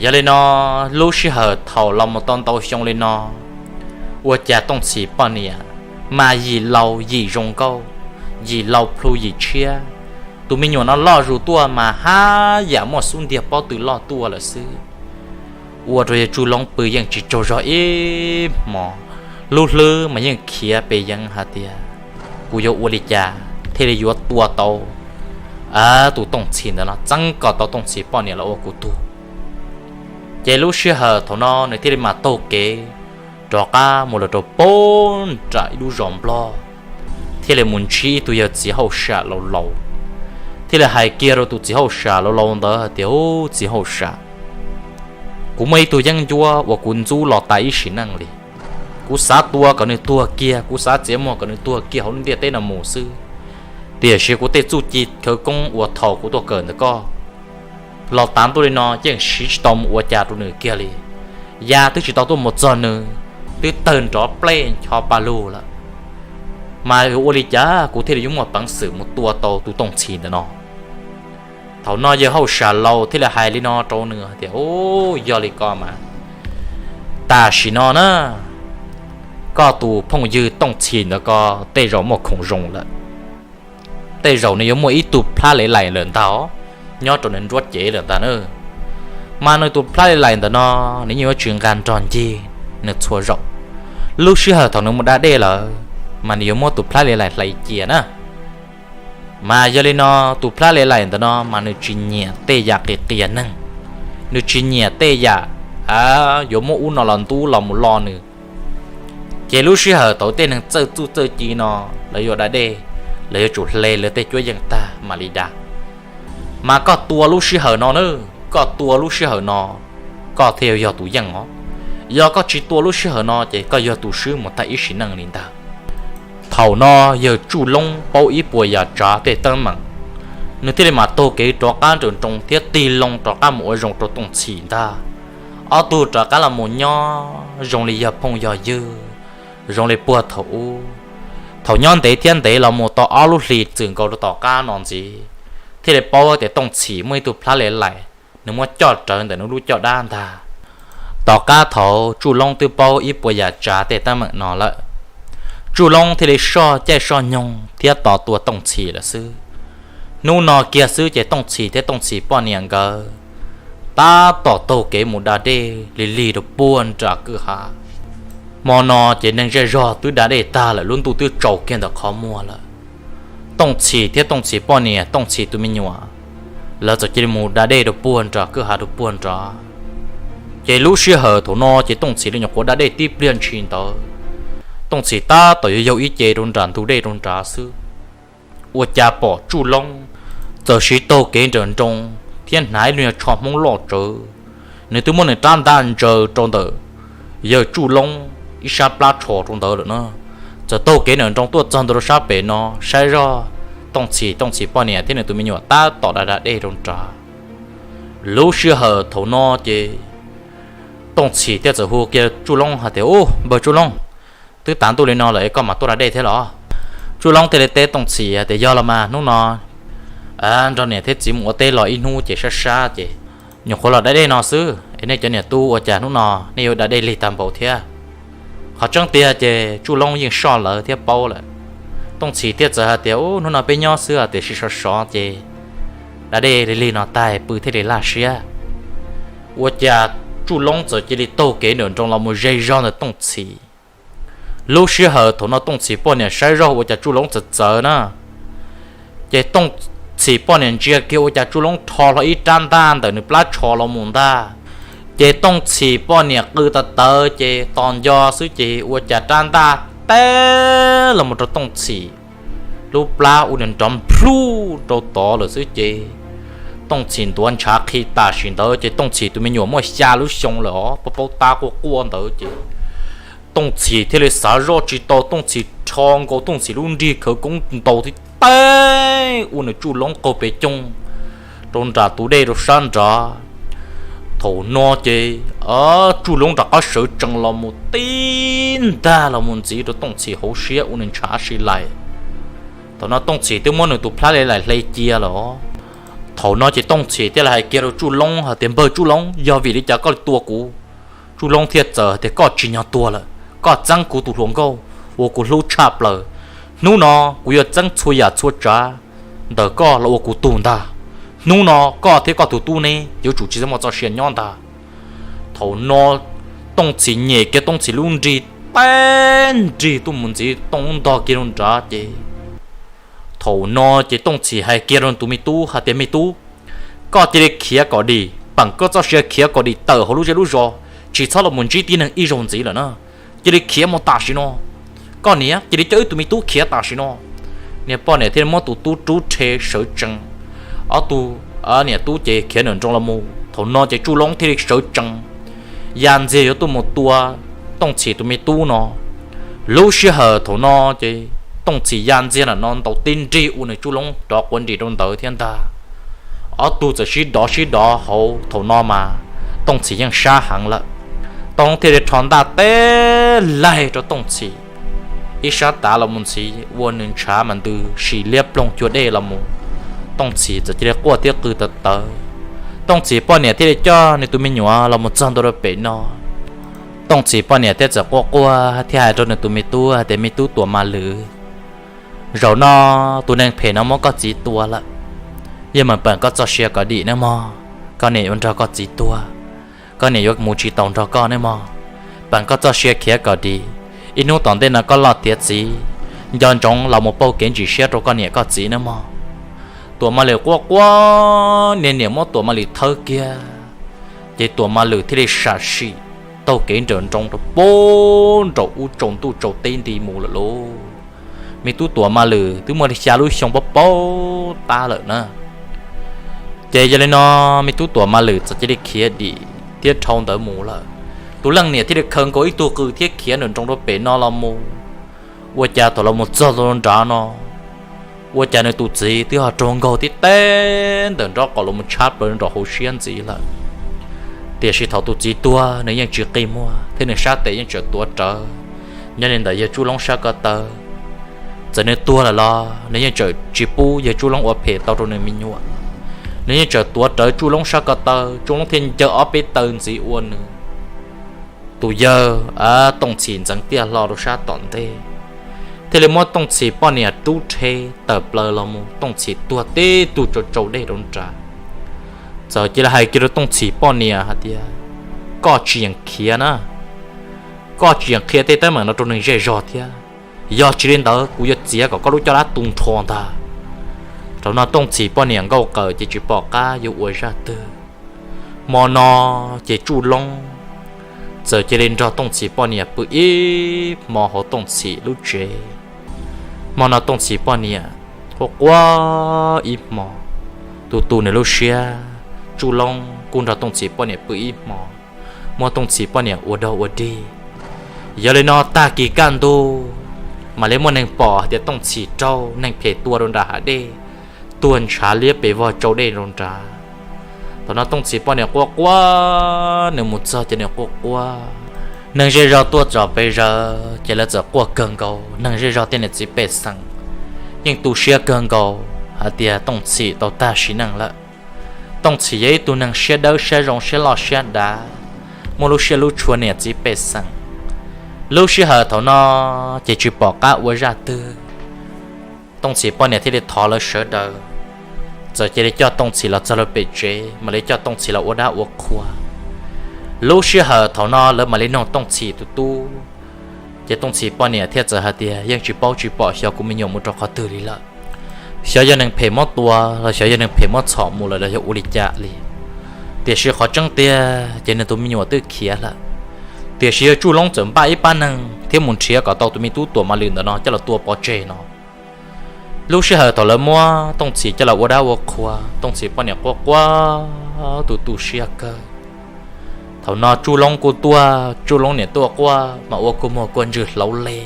Yog li no, lub sij hawm thaum los mus tau ntau xyoo li no, ua cas Tooj Txhim poj niam mas yim laus yim zoo nkauj, yim laus plhu yim tshiab. Tus me nyuam no loj zus tuaj mas haj yam muaj xub ntiag pob tw loj tuaj lawm xwb. Ua rau yawg Tsuj Loob pw yeej tsis tsaug zog ib hmos, lub hlwb mas yeej khiav pes yeev hais tias, kuv yuav ua li cas thiaj li yuav tua tau tus Tooj Txhim ntawm no, txeeb kom tau Tooj Txhim poj niam los ua kuv tug. Ces lub sij hawm thaum no nws thiaj li mam taug kev rov qab mus lawm rau pem nram ib lub zos Nplog, thiaj li mus ntsib ib tug yawg txiv hauj sam laus laus, thiaj li hais kiag rau tus txiv hauj sam laus laus ntawd hais tias, Ub, txiv hauj sam, kuv muaj ib tug yeeb ncuab uas kuv ntxub los tas ib sim neej li. Kuv xav tua kom nws tuag kiag, kuv xav txiav muag kom nws tuag kiag hauv lub ntiaj teb no mus xwb. Tiam sis kuv tej txuj ci khawv koob uas thaum kuv tuaj kawm ntawm koj los tav ntuj li no yeej siv tsis tau mus ua cas rau nws kiag li. Ya twb tsis tau tuaj mus txog nws, twb tawg nrov plej ncho pa lug lawm. Mas yuav ua li cas kuv thiaj li yuav muaj peev xwm mus tua tau tus Tooj Txhim ntawm no? Thaum no yawg hauj sam laus thiaj li hais li no rau nws hais tias, Ub, yog li ko mas tam sim no na, koj tus phooj ywg Tooj Txhim ntawd ko tej zaum muaj khoom zoo lawm. Tej zaum nws yuav muaj ib tug plhab lev laim lawm ntag, nyob rau nws nruab cev lawm ntag na. Mas nws tus plhab lev laim ntawm no, nws yeej yuav tsis nqa nrog ncig nws txhua zaus. Lub sij hawm thaum nws mus da dej lawm, mas nws yuav muab tus plhab lev laim hlais cia na. Mas yog li no, tus plhab lev laim ntawm no mas nws tsis nyiam tej yam qias qias neeg, nws tsis nyiam tej yam yuav muab ub no los ntub los mus lo nws. Ces lub sij hawm thaum tej neeg txawj txuj txawj ci no, lawv yuav da dej, lawv yuav tsum hle lawv tej cuab yeej tag mam li da. Mas koj tua lub sij hawm no na, koj tua lub sij hawm no, koj thiaj yog tus yeej os. Yog koj tsis tua lub sij hawm no ces koj yog tus swb mus tag ib sim neej li ntag. Thaum no yawg Tsuj Loob paub ib puas yam tsav tej teeb meem, nws thiaj li mam taug kev rov qab nrawm nroos thiab tig loo rov qab mus ua zoo rau Tooj Txhim ntag. Ob tug rov qab los mus nyob zoo li yog phooj yog ywg, zoo li puag thaum ub. Thaum nyob ntev thiab ntev los mus tau ob lub hlis txwm nkaus rau tom qab no ntxiv, thiaj li paub tias Tooj Txhim muaj ib tug plab le laim, nws muab coj rawv ntawm nws lub caj dab ntag. Tom qab thaum Tsuj Loob twb paub ib puas yam tsav tej teeb meem no lawm, Tsuj Loob thiaj li soj caij soj nyoog thiab tos tua Tooj Txhim lawm xwb. Hnub no kiag xwb ces Tooj Txhim thiab Tooj Txhim poj niam nkawd tab tom taug kev mus da dej lig lig rau puag nram kwj ha. Hmo no ces neeg zej zog twb da dej tag lawm, lub ntuj twb tsaus kiag ntawm qhov muag lawm. Tooj Txhim thiab Tooj Txhim poj niam, Tooj Txhim tus me nyuam, lawv txawm cia li mus da dej rau puag nram kwj ha rau puag nrad. Ces lub sij hawm thaum no ces Tooj Txhim li nyuam qhuav da dej tib pliag ntshis ntawd, Tooj Txhim tab tom yuav yaug ib ce rau nram ntug dej rau nrad xwb, ua cas pom Tsuj Loob txawm siv taug kev nrawm nroos thiab hnav ib lub nyuag tsho Hmoob loj tsawv. Nws twb muab nws rab ntaj ntsaws rau ntawm yawg Tsuj Loob ib sab plab tsho rau ntawd lawm na. Txawm taug kev nrawm nroos tuaj txog ntawm rau sab pem no saib zoj Tooj Txhim, Tooj Txhim poj niam thiab nws tus me nyuam tab tom da da dej rau nrad. Lub sij hawm thaum no ces Tooj Txhim thiaj txawm hu kiag Tsuj Loob hais tias, Ub, npawg Tsuj Loob, twb tav ntuj li no lawm es koj mam tuaj da dej thiab los? Tsuj Loob thiaj li teb Tooj Txhim hais tias, Yog los mas, hnub no nrog niam thiab txiv mus ua teb los ib hnub ces sab sab ces nyuam qhuav los da dej no xwb es nej cov niam tub ua cas hnub no nej yuav da dej lig tag npaum thiab? Qhov tseeb tiag ces Tsuj Loob yeej soj lawv thiab paub lawm. Tooj Txhim thiaj txawm hais tias, Ub, hnub no peb nyob xwb tiam sis sov sov ces da dej lig lig no tag pw thiaj li laj siab. Ua cas Tsuj Loob txawm cia li taug kev nrawm nroos los mus ze zog ntawm Tooj Txhim. Lub sij hawm thaum no Tooj Txhim poj niam saib zoj ua cas Tsuj Loob txawv txawv na. Ces Tooj Txhim poj niam ntsia kiag ua cas Tsuj Loob rho hlo ib rab ntaj ntawm nws plab tsho los mus ntag. Ces Tooj Txhim poj niam qw tawv tawv ces tos nco xwb ces ua cas rab ntaj teb los mus rau Tooj Txhim lub plab ua nws nrov nplhuj rau tod lawm xwb ces Tooj Txhim ntuav ntshav qhi tam sim ntawd ces Tooj Txhim tus me nyuam muaj xya lub xyoo lawm os, paub paub tab quaj quaj ntawd ces Tooj Txhim thiaj li xav zoj tsis tau, Tooj Txhim rho nkaus Tooj Txhim lub nrig khawv koob ntaus tib teg ua nws Tsuj Loob qaug pes coog rau nram tus dej rau sab nrad. Thaum no ces Tsuj Loob rov qab sawv tsees los mus tib ntag los mus ntxiv rau Tooj Txhim hauv siab ua nws ntshav si lais. Thaum no Tooj Txhim twb muab nws tus plab le laim hle cia lawm. Thaum no ces Tooj Txhim thiaj li hais kiag rau Tsuj Loob hais tias, Npawg Tsuj Loob, yog vim li cas koj li tua kuv? Tsuj Loob thiaj txawm hais tias, Koj tsis nyog tuag lawm, koj txeeb kuv tus hluas nkauj uas kuv hlub tshaj plaws. Hnub no kuv yuav txeeb txhua yam txhua tsav ntawm koj los ua kuv tug ntag. Hnub no koj thiab koj tus tub neb yuav tsum tsis txhob muaj txoj sia nyob ntag. Thaum no Tooj Txhim nyem kiag Tooj Txhim lub nrig, teb nrig tuaj mus ntxiv Tooj Loob ntog kiag rau nrad ces thaum no ces Tooj Txhim hais kiag rau tus me tub hais tias, Me tub, koj cia li khiav kom dim, peem koj txoj sia khiav kom dim tawm hauv lub zej lub zos, tsis txhob los mus ntsib tib neeg ib zaug ntxiv lawm na. Cia li khiav mus tam sim no. Koj niam, cia li coj wb tus me tub khiav tam sim no. Niag poj niam thiaj li muab tus tub rub rhe sawv tsees. Ob tug niam tub ces khiav nrawm nroos los mus. Thaum no ces Tsuj Loob thiaj li sawv tsees ya ntxiag yuav tuaj mus tua Tooj Txhim tus me tub no. Lub sij hawm thaum no ces Tooj Txhim ya ntxiag ntawm no ntaus tib nrig ua nws Tsuj Loob rov quav nrim rau ntawd thiab ntag. Ob tug txawm sib dov sib dov hauv, thaum no mas Tooj Txhim yeej sab heev lawm. Tooj Loob thiaj li rho ntaj teb laig rau Tooj Txhim ib sab tav los mus ntxiv ua nws ntshav mas ntws sim liab ploog cua dej los mus. Tooj Txhim txawm cia li quaj thiab qw tawv tawv. Tooj Txhim poj niam thiaj li coj nws tus me nyuam los mus txog ntua rau pem no. Tooj Txhim poj niam thiaj txawm quaj quaj thiab hais rau nws tus me tub hais tias, Me tub Tuam Mas Lwm, zaum no tus neeg phem no muab koj txiv tua lawm, yeej meem peem koj txoj sia kom dim nawb mog, koj niam yuav nrog koj txiv tuag, koj niam yuav mus tsis taus nrog koj nawb mog. Peem koj txoj sia khiav kom dim, ib hnub tom ntej no koj loj tiav txiv, nco ntsoov los mus pauj kev ntsim siab rau koj niam koj txiv nawb mog. Tuam Mas Lwm quaj quaj, niag niam muab Tuam Mas Lwm thawb kiag, ces Tuam Mas Lwm thiaj li sam sim taug kev nrawm nroos rau puag nraum ub tsaus ntuj tsaus teb nti mus lawm lauj. Me tub Tuam Mas Lwm twb muaj li xya lub xyoo paub paub tab lawm na. Ces yog li no, me tub Tuam Mas Lwm txawm cia li khiav dim thiab dhau ntawd mus lawm. Tus leej niam thiaj li khaws nkaus ib tug qws thiab khiav nram nroog rau pem no los mus. Ua cas thaum los mus txog nram nrad no, ua cas nws tus txiv twb ho raug nkaug tib teb ntawm nraub qaum los mus tshab plaws nram hauv siab ntxiv lawm. Tiam sis thaum tus txiv tuag nws yeej tsis qi muag thiab nws sab tes yeej tseem tuav rawv nyob li ntawm yawg Tsuj Loob sab ko taw. Txawm nws tuag lawm los nws yeej tseem tsis pub yawg Tsuj Loob ua phem tau rau nws me nyuam. Nws yeej tseem tuav rawv Tsuj Loob sab ko taw, Tsuj Loob thiaj ncaws ob peb taw ntxiv ua nws tus yawg Tooj Txhim ntxeev tiaj hlo rau sab tom ntej, thiaj li muab Tooj Txhim poj niam rub rhe tawm plaws los mus. Tooj Txhim tuag tib tug tsau tsau dej rau nrad. Txawm cia li hais kiag rau Tooj Txhim poj niam hais tias, koj tsis yeem khiav na, koj tsis yeem qhia tej teeb meem no rau neeg zej zog thiab, yog tsis li ntawd kuv yuav txiav kom koj lub caj dab tu nrho ntag. Thaum no Tooj Txhim poj niam nkauj qawm ces tsis pom qab yuav ua zaj twg. Hmo no ces Tsuj Loob txawm cia li nrog Tooj Txhim poj niam pw ib hmo hauv Tooj Txhim lub tsev. Hmo no Tooj Txhim poj niam quaj quaj ib hmo, tu tu nws lub siab. Tsuj Loob kuj nrog Tooj Txhim poj niam pw ib hmo, muab Tooj Txhim poj niam ua dog ua dig. Yog li no tag kis kaj ntug, mam li muaj neeg pom hais tias Tooj Txhim raug neeg phem tua rau nram hav dej, tuag ntshav liab pes vog tsau dej rau nrad. Thaum no Tooj Txhim poj niam quaj quaj, nws mus txog ces nws quaj quaj. Neeg zej zog tuaj txog pes zaws ces lawv txawm quaj kawg nkaus, neeg zej zog tej niam txiv pej xeem yeej tu siab kawg nkaus hais tias Tooj Txhim tau tag sim neej lawm. Tooj Txhim yog ib tug neeg siab dawb siab zoo, siab loj siab dav, muaj lub siab lub tshua niam txiv pej xeem. Lub sij hawm thaum no ces tsis pom qab ua zaj twg, Tooj Txhim poj niam thiaj li thov lawv sawv daws txawm cia li coj Tooj Txhim los txog lawv pem tsev, mam li coj Tooj Txhim los ua dab ua qhua. Lub sij hawm thaum no lawv mam li nug Tooj Txhim tus tub, ces Tooj Txhim poj niam thiaj txawm hais tias, yeej tsis paub tsis pom xyov kuv me nyuam mus rau qhov twg li lawm, xyov yog neeg phem muab tua los xyov yog neeg phem muab txhom mus lawm los yog ua li cas li. Tiam sis qhov tseeb tiag ces nws tus me nyuam twb khiav lawm. Tiam sis yawg Tsuj Loob txawm npaj ib pab neeg thiab mus nrhiav kom tau tus me tub Tuam Mas Lwm ntawm no coj los tua pov tseg no. Lub sij hawm thaum lawv muab Tooj Txhim coj los ua dab ua qhua, Tooj Txhim poj niam quaj quaj tu tu siab kawg. Thaum no Tsuj Loob kuj tuaj, Tsuj Loob niam tuaj quaj mas ua kua muag kua ntswg hlauv leg.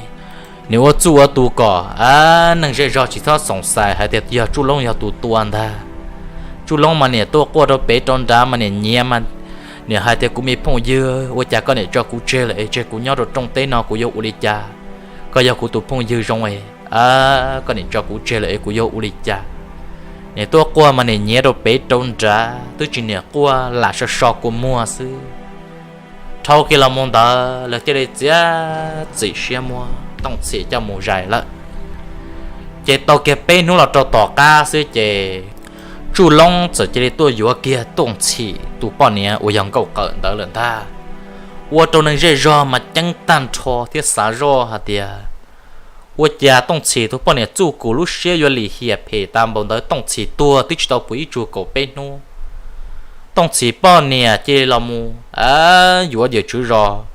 Nws ua txuj ua tus kom neeg zej zog tsis txhob xoom xais hais tias yog Tsuj Loob yog tus tua ntag. Tsuj Loob mas niam tuaj quaj rau pem rau nrad mas niam nyiav mas niam hais tias, kuv me phooj ywg, ua cas koj niam tso kuv tseg lawm es tseg kuv nyob rau rooj teb no kuv yuav ua li cas? Koj yog kuv tus phooj ywg zoo es koj niam tso kuv tseg lawm es kuv yuav ua li cas? Niam tuaj quaj mas niam nyiav rau pem rau nrad, twb tsis niam quaj, lam so so kua muag xwb. Dhau kiag los mus ntawd lawv thiaj li txiav txim siab muab Tooj Txhim coj mus zais lawm. Ces tau kiag peb hnub los rau tom qab xwb ces Tsuj Loob txawm cia li tuaj yuav kiag Tooj Txhim tus poj niam uas yog Nkauj Qawm ntawd lawm ntag. Ua rau neeg zej zog mas ceeb tag nrho thiab xav zoj hais tias, ua cas Tooj Txhim tus poj niam txuj kum lub siab yuav lim hiam phem tas npaum ntawd? Tooj Txhim tuag twb tsis tau puv ib tsug kaum peb hnub, Tooj Txhim poj niam cia li los mus yuav yawm tswv zos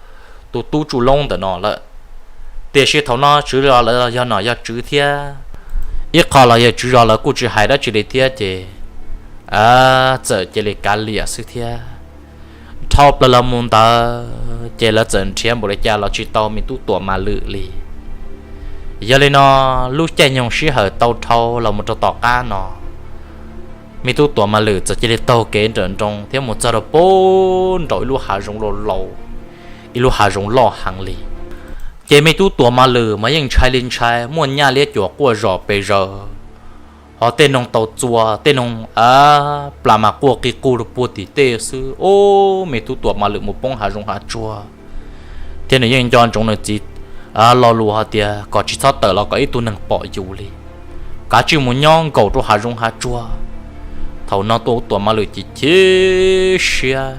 tus tub Tsuj Loob ntawm no lawm. Tiam sis thaum no tswv zos lawv yog nom yog tswv thiab, ib qho los yawm tswv zos lawv kuj tsis hais dab tsi li thiab ces txawm cia li kav liam xwb thiab. Dhau plaws los mus ntawd ces lawv txawm nrhiav npaum li cas los tsis tau me tub Tuam Mas Lwm li. Yog li no, lub caij nyoog sij hawm tau dhau los mus rau tom qab no, me tub Tuam Mas Lwm txawm cia li taug kev nrawm nroos thiab mus txog rau pem nraum ib lub hav zoov laus laus, ib lub hav zoov loj heev li. Ces me tub Tuam Mas Lwm mas yeej ntshai li ntshai, muaj nyaj liab cuam quaj zom pes zaws, ho tej noog tau txua, tej noog plas mas quaj qi qug rau puag tim tej xwb. Ub, me tub Tuam Mas Lwm mus poob hav zoov hav tsuag, thiab nws yeej nco ntsoov nws txiv lo lus hais tias kom tsis txhob tawm los kom ib tug neeg pom yus li, kav tsij mus nyob nkaum rau hav zoov hav tsuag. Thaum no tub Tuam Mas Lwm chim chim siab,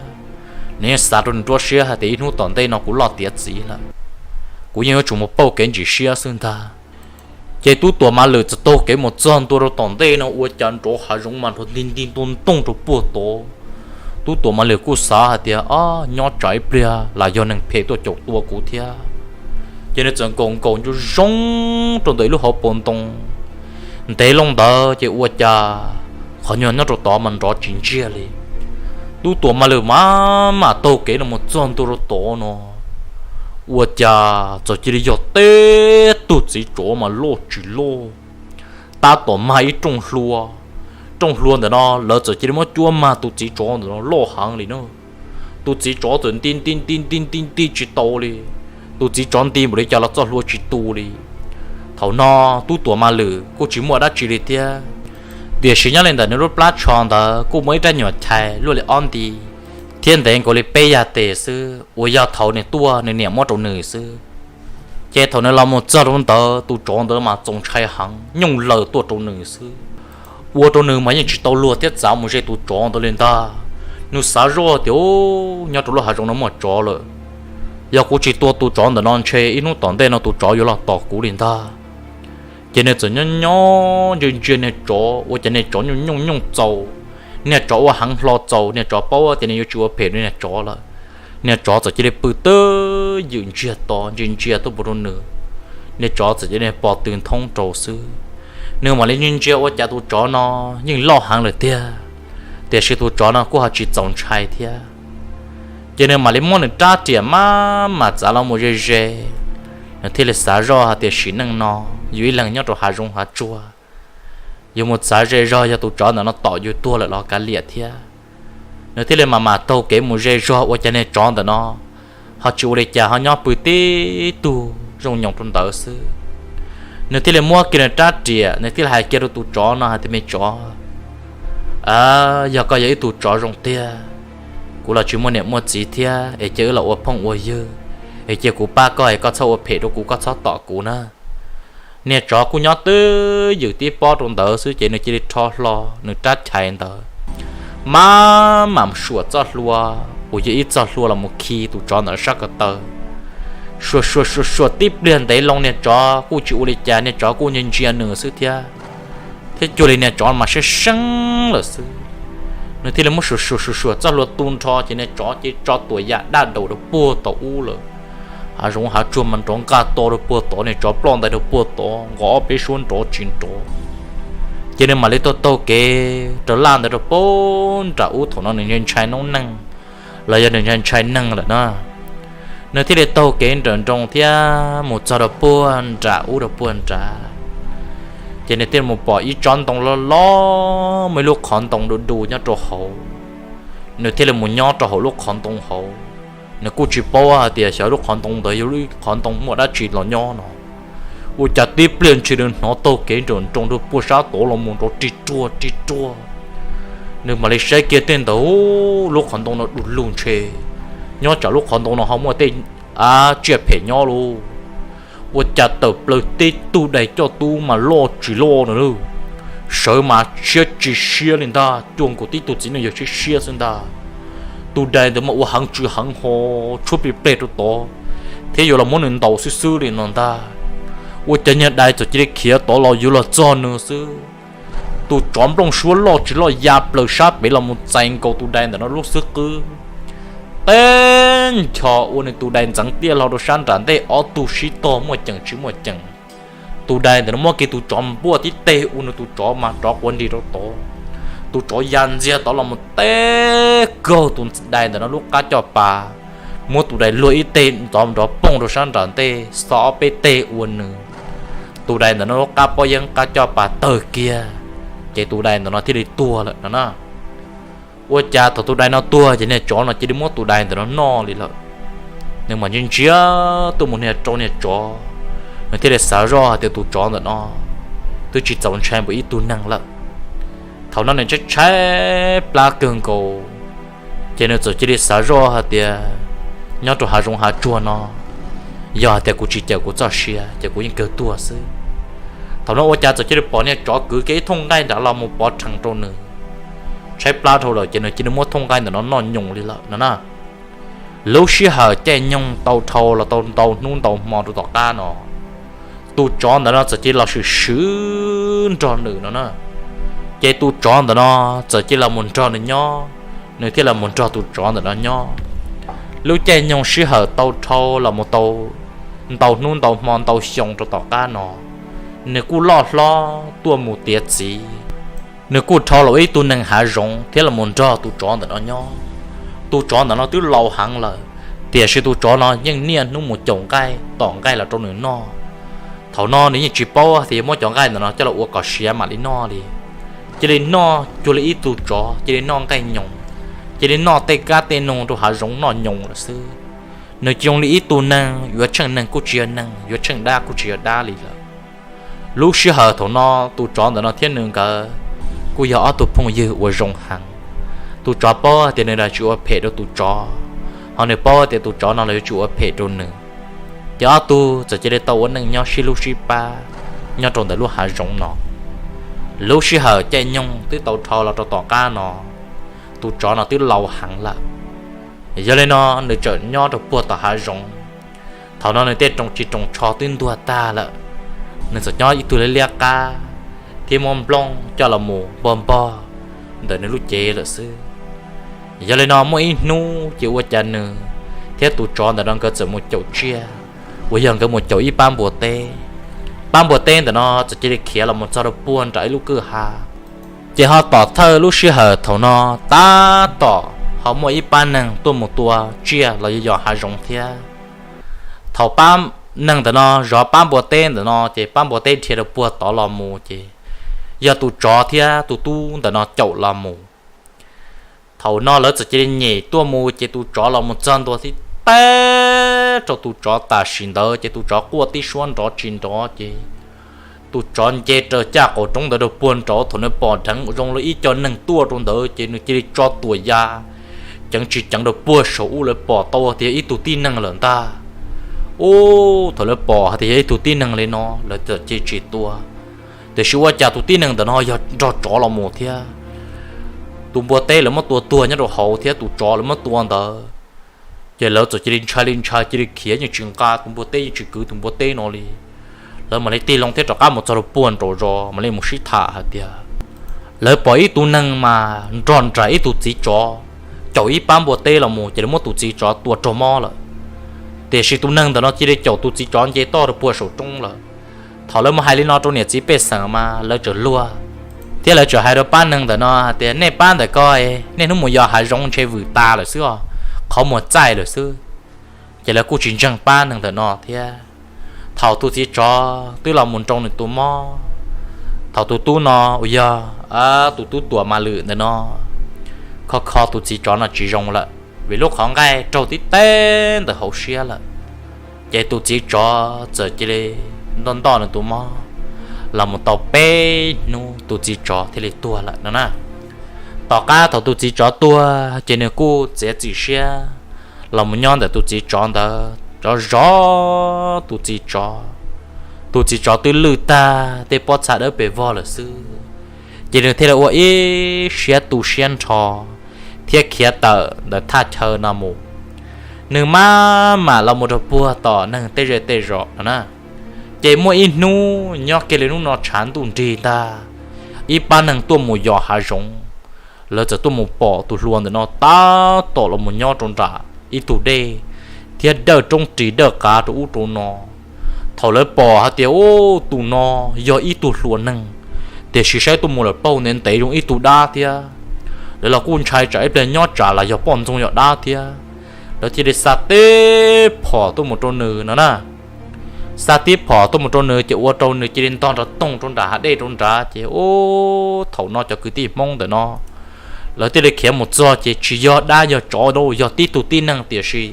nws yeej xav rau nws nruab siab hais tias ib hnub tom ntej no kuv loj tiav txiv lawm, kuv yeej yuav tsum mus pauj kev ntsim siab xwb ntag. Ces tub Tuam Mas Lwm txawm taug kev mus txog ntua rau tom ntej no ua cas nrov hav zoov mas nrov nti nti ntooj ntooj rau puag tod. Tub Tuam Mas Lwm kuj xav hais tias, o, nyob tsam ib pliag lam yog neeg phem tuaj caum tua kuv thiab. Ces nws txawm nkaum nkaum nco zoo rau ntawm ib lub hauv paus ntoo. Ntev loo ntawd ces ua cas Qhov nyuag nyob rau tod mas nrov tsis ntsiag li. Tub Tuam Mas Lwm mam mam taug kev no mus txog ntua rau tod no, ua cas txawm cia li yog teb tug txiv tsov mas loj tsis loj, tab tom mag ib rooj hlua. Rooj hlua ntawm no lawv txawm cia li muab cuab mag tus txiv tsov ntawm no loj heev li na. Tus txiv tsov txawm nti nti nti nti nti nti tsis tau li. Tus txiv tsov nti npaum li cas los txoj hlua tsis tu li. Thaum no Tub Tuam Mas Lwm kuj tsis muaj dab tsi li thiab, tiam sis nyob li ntawm nws lub plab tsho ntawd kuj muaj ib rab nyuam chais luaj li ob nti thiab ntev nkaus li peb yam tes xwb uas yog thaum nws tuaj nws niam muab rau nws xwb. Ces thaum nws los mus txog rau ntawd tus tsov ntawd mas txaus ntshai heev nyooj laws tuaj rau nws xwb, ua rau nws mas yeej tsis tau luag thiab txav mus ze tus tsov ntawd li ntag. Nws xav zoj tias, nyob rau lub hav zoov no muaj tsov lawm, yog kuv tsis tua tus tsov ntawm no ntshe ib hnub tom ntej no tus tsov yuav los tom kuv li ntag. Ces nws txawm nyob nyob ntsia ntsia niag tsov ua cas niag tsov nyooj nyooj nyooj txaus, niag tsov ua heev hlo txaus, niag tsov paub tias nws yuav tsis ua phem rau niag tsov lawm. Niag tsov txawm cia li pw twb ywm ntsiag to ntsia ntsia tuaj mus rau nws. Niag tsov txawm cia li pom tw nthoob rau xwb. Nws mam li ntsia ntsia ua cas tus tsov no yeej loj heev lawm tiag, tiam sis tus tsov no kuj ho tsis txaus ntshai thiab. Ces nws mam li muab nws rab riam maj mam txav los mus ze ze. Nws thiaj li xav zoj hais tias sim neej no yus ib leeg nyob rau hav zoov hav tsuag, yus mus txav ze zog yog tus tsov ntawm no tom yus tuag lawm los kav liam thiab. Nws thiaj li mam mam taug kev mus ze zog ua cas niag tsov ntawm no ho tsis ua li cas, ho nyob pw tib tug zoo nyoos rau ntawd xwb. Nws thiaj li muab kiag nws rab riam, nws thiaj li hais kiag rau tus tsov no hais tias, me tsov, yog koj yog ib tug tsov zoo tiag, kuv los tsis muaj niam muaj txiv thiab es cia wb los ua phooj ua ywg, es cia kuv pab koj es koj txhob ua phem rau kuv, koj txhob tom kuv na. Niag tsov kuj nyob twb ywm tib pob rau ntawd xwb ces nws cia li rho hlo nws rab chais ntawd, maj mam suam txoj hlua uas yog ib txoj hlua los mus khi tus tsov ntawd sab ko taw. Suam suam suam suam tib pliag ntev loo niag tsov kuj tsis ua li cas, niag tsov kuj ntsia ntsia nws xwb thiab, thiab cuag li niag tsov mas sab seeb lawm xwb. Nws thiaj li muab suam suam suam suam txoj hlua tu nrho ces niag tsov ces tso tuam yam daj daum rau puag tom ub lawm. Hav zoov hav tsuag mas nrov nqaj to rau puag tod, niag tsov ploj ntais rau puag tod nqos ob peb suab nrov tsis nrov. Ces nws mam li taug taug kev raws laj ntawd rau puag nram ub, thaum no nws ntshai ntshai noob neej los yog nws ntshai ntshai neeg lawm na. Nws thiaj li taug kev nrawm nroos thiab mus txog rau puag nram ub rau puag nrad. Ces nws thiaj li mus pom ib tsob ntoo loj loj muaj ib lub qhov ntoo du du nyob rau hauv. Nws thiaj li mus nyob rau hauv lub qhov ntoo hauv. Nws kuj tsis paub hais tias xyov lub qhov ntoo ntawd yog lub qhov ntoo muaj dab tsi los nyob no. Ua cas tib pliag ntshis nws hnov taug kev nrawm nroos rau puag sab tod los mus nrov rig ruag rig ruag. Nws mam li saib kiag tej ntawd, lub qhov ntoo no du lug ntshe nyob tsam lub qhov ntoo no ho muaj tej tsiaj phem nyob lauj. Ua cas tawm plaws tib tug dais coj tub mas loj tsis loj no, sawv mas siab tsis siab li ntag, cuag nkaus tib tug txiv neej yawg siab siab xwb ntag. Tus dais ntawd mas ua heev tsis heev ho tshuab plig pleg rau tod, thiab yuav los muab nws ntaus xwb xwb li no ntag. Ua cas niag dais txawm cia li khiav tod los yuav los txog nws xwb. Tus tsov nplooj suab loj tsis loj ya plaws sab pem los mus txais nkaus tus dais ntawm no lub xub qwb, teb nchos ua nws tus dais ntxeev tiaj hlo rau sab nram ntej, ob tug sib tog muaj ceem tsis muaj ceem. Tus dais ntawm no muab kiag tus tsov npuaj tib teg ua nws tus tsov mas rov quav nrig rau tod. Tus tsov ya ntxiag tod los mus teb kaug tus dais ntawm no lub qab caj pas, muab tus dais luag ib teg ntxov nrov poog rau sab nram ntej, xo ob peb teg ua nws, tus dais ntawm no lub qab pob yeeb qab caj pas tawg kiag, ces tus dais ntawm no thiaj li tuag lawm no na. Ua cas thaum tus dais no tuag ces niag tsov no cia li muab tus dais ntawm no noj li lawm. Nws mam ntsia ntsia tuaj mus niag rau niag tsov, nws thiaj li xav zoj hais tias tus tsov ntawm no twb tsis txaus ntshai npaum ib tug neeg lawm. Thaum no nws tshaib tshaib plab kawg nkaus, ces nws txawm cia li xav zoj hais tias nyob rau hav zoov hav tsuag no, yog hais tias kuv tsis cawm kuv txoj sia ces kuv yeej kawg tuag xwb. Thaum no ua cas txawm cia li pom niag tsov kwv kiag ib thooj nqaij nram los mus pov rhees rau nws. Tshaib plab dhau lawm ces nws cia li muab thooj nqaij ntawm no noj nyoos li lawm no na. Lub sij hawm caij nyoog tau dhau los tau ntau hnub ntau hmo rau tom qab no, tus tsov ntawm no txawm cia li los swm swm nrog nws no na. Ces tus tsov ntawm no txawm cia li los mus nrog nws nyob, nws thiaj los mus nrog tus tsov ntawm no nyob. Lub caij nyoog sij hawm tau dhau los mus tau ntau hnub ntau hmo ntau xyoo rau tom qab no, nws kuj loj hlob tuaj mus tiav txiv. Nws kuj dhau los ib tug neeg hav zoov thiab los mus nrog tus tsov ntawm no nyob. Tus tsov ntawm no twb laus heev lawm, tiam sis tus tsov no yeej niaj hnub mus caum nqaij tom nqaij los rau nws noj. Thaum no nws yeej tsis paub tias muab cov nqaij ntawm no coj los ua kom siav mam li noj li. Cia li noj cuag li ib tug tsov, cia li noj nqaij nyoos, cia li noj tej kab tej noog rau hav zoov noj nyoos lawm xwb. Nws cia zoo li ib tug neeg, yuav tsheej neeg kuj tsis yog neeg, yuav tsheej dab kuj tsis yog dab li lawm. Lub sij hawm thaum no tus tsov ntawm no thiab nws nkawd kuj yog ob tug phooj ywg uas zoo heev. Tus tsov paub tias nws yuav tsis ua phem rau tus tsov, ho nws paub tias tus tsov no los yuav tsis ua phem rau nws. Ces ob tug txawm cia li tau ua neej nyob sib hlub sib pab nyob rau ntawm lub hav zoov no. Lub sij hawm caij nyoog twb tau dhau los rau tom qab no, tus tsov no twb laus heev lawm. Yog li no nws txawm nyob rau puag tom hav zoov. Thaum no nws tej rooj tsis rooj tsho twb ntuag tag lawm, nws txawm nyob ib tug liab liab qab thiab muab nplooj coj los mus npog npog ntawm nws lub cev lawm xwb. Yog li no muaj ib hnub ces ua cas nws thiab tus tsov ntawm no nkawd txawm mus caum tsiaj, uas yog nkawd mus caum ib pab npua teb. Pab npua teb ntawm no txawm cia li khiav los mus txog rau puag nram ib lub kwj ha. Ces ho tom thawj lub sij hawm thaum no tab tom ho muaj ib pab neeg tuaj mus tua tsiaj los yog yos hav zoov thiab. Thaum pab neeg ntawm no zov pab npua teb ntawm no ces pab npua teb dhia rau puag tod los mus ces yog tus tsov thiab tus tub ntawm no caum los mus. Thaum no lawv txawm cia li nyem tuaj mus ces tus tsov los mus txog ntua tib teb rau tus tsov tam sim ntawd ces tus tsov quaj tib suab nrov tsis nrov ces tus tsov nce raws caj qaum roob ntawd rau puag nraud. Thaum nws pom dheev zoo li ib co neeg tuaj rau ntawd ces nws cia li tso tuam ya ceev tsis ceev rau puag saum ub, lawv pom tau tias yog ib tug tib neeg lawm ntag. Ub, thaum lawv pom hais tias yog ib tug tib neeg li no lawv txawm cia li tsis tua. Tiam sis ua cas tus tib neeg ntawm no yog nrog tsov los mus thiab. Tus npua teb lawv muab tua tuag nyob rau hauv thiab tus tsov lawv muab tua ntawd. Ces lawv txawm cia li ntshai li ntshai, cia li khiav yeej tsis nqa tus npua teb, yeej tsis kwv tus npua teb no li. Lawv mam li tig loo thiab rov qab mus txog rau puag nraum zos mam li mus sib tham hais tias lawv pom ib tug neeg mas nrog nraim ib tug txiv tsov caum ib pab npua teb los mus ces lawv muab tus txiv tsov tua raug mob lawm. Tiam sis tus neeg ntawm no cia li caum tus txiv tsov nce toj rau puag saum roob lawm. Thaum lawv mus hais li no rau niam txiv pej xeem mas lawv txawm luag, thiab lawv txawm hais rau pab neeg ntawm no hais tias nej pab ntawm ko, nej hnub mus yos hav zoov ntshe vwm tas lawm xwb os, qhov muag txaij lawm xwb. Ces lawv kuj tsis ntseeg pab neeg ntawm no thiab. Thaum tus txiv tsov twb los mus nroo nws tus mob, thaum tus tub no uas yog tus tub tuam ma lwm ntawm no kho kho tus txiv tsov no tsis zoo lawm, vim lub qhov nqaij raug tib teb ntawm hauv siab lawm. Ces tus txiv tsov txawm cia li ntoj ntoj nws tus mob los mus tau peb hnub tus txiv tsov thiaj li tuag lawm no na. Tom qab thaum tus txiv tsov tuag ces nws kuj txiav txim siab los mus nyob ntawm tus txiv tsov ntawd, zov zov tus txiv tsov. Tus txiv tsov twb lwj tag tej pob txha dawb paug vog lawm xwb, ces nws thiaj li ua ib siab tu siab nrho thiab khiav tawm ntawm thaj chaw no mus. Nws maj mam los mus rau puag tom neeg tej zej tej zos no na. Ces muaj ib hnub nyob kiag li hnub no tshav ntuj nrig ntag, ib pab neeg tuaj mus yos hav zoov, lawv txawm tuaj mus pom tus hluas ntawm no tab tom los mus nyob rau nram ib tug dej thiab dawj roob ris dawj qav rau ub rau no. Thaum lawv pom hais tias ub, tus no yog ib tug hluas neeg, tiam sis saib tuaj mus lawm paug ntev ntev zoo ib tug dab thiab. Lawv los kuj ntshai tsam ib pliag nyob tsam los yog poj ntxoog yog dab thiab. Lawv thiaj li xa tib phom tuaj mus rau nws no na. Xa tib phom tuaj mus rau nws ces ua rau nws cia li ntog nrov toog rau nram hav dej rau nrad ces ub, thaum no cov kwv tij Hmoob ntawm no lawv thiaj li khiav mus txog ces tsis yog dab yog tsov, yog tib tug tib neeg, tiam sis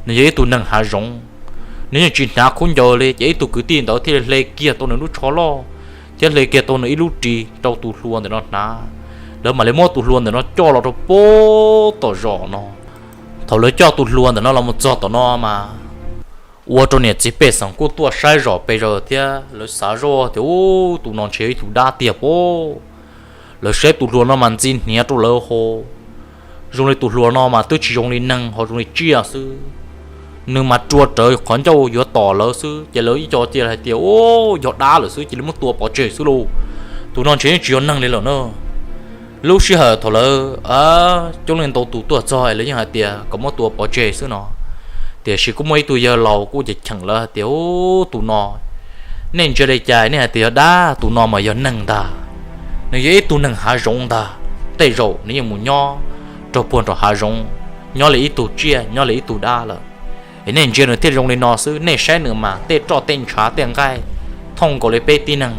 nws yog ib tug neeg hav zoov. Nws yeej tsis hnav khaub ncaws li, ces ib tug kwv tij ntawd thiaj li hle kiag tau nws lub tsho loj thiab hle kiag tau nws ib lub ris rau tus hluas ntawm no hnav. Lawv mam li muab tus hluas ntawm no coj los rau puag tom zos no. Thaum lawv coj tus hluas ntawm no los mus txog tom no mas ua rau niam txiv pej xeem kuj tuaj saib zom pes zaws thiab lawv xav zoj tias ub, tus no ntshe yog ib tug dab tiag pob. Lawv saib tus hluas no mas ntxi hniav rau lawv hos, zoo li tus hluas no mas twb tsis zoo li neeg ho zoo li tsiaj xwb. Nws mas rua rawv qhov ncauj yuav tom lawv xwb, ces lawv ib co cia li hais tias ub, yog dab lawm xwb, cia li muab tua pov tseg xwb lauj. Tus no ntshe yeej tsis yog neeg li lawm na. Lub sij hawm thaum lawv coob leej ntau tus tuaj txog lawv yeej hais tias kom muab tua pov tseg xwb no, tiam sis kuj muaj ib tug yawg laus kuj cheem cheem lawv hais tias ub, tus no nej ntsia li cas nej hais tias yog dab, tus no mas yog neeg ntag. Nws yog ib tug neeg hav zoov ntag, tej zaum nws yeej mus nyob rau puag nram hav zoov, nyob li ib tug tsiaj, nyob li ib tug dab lawm. Es nej ntsia nws thiaj zoo li no xwb, nej saib nws mas tej roj tej ntshav tej nqaij thooj nkaus li peb tib neeg,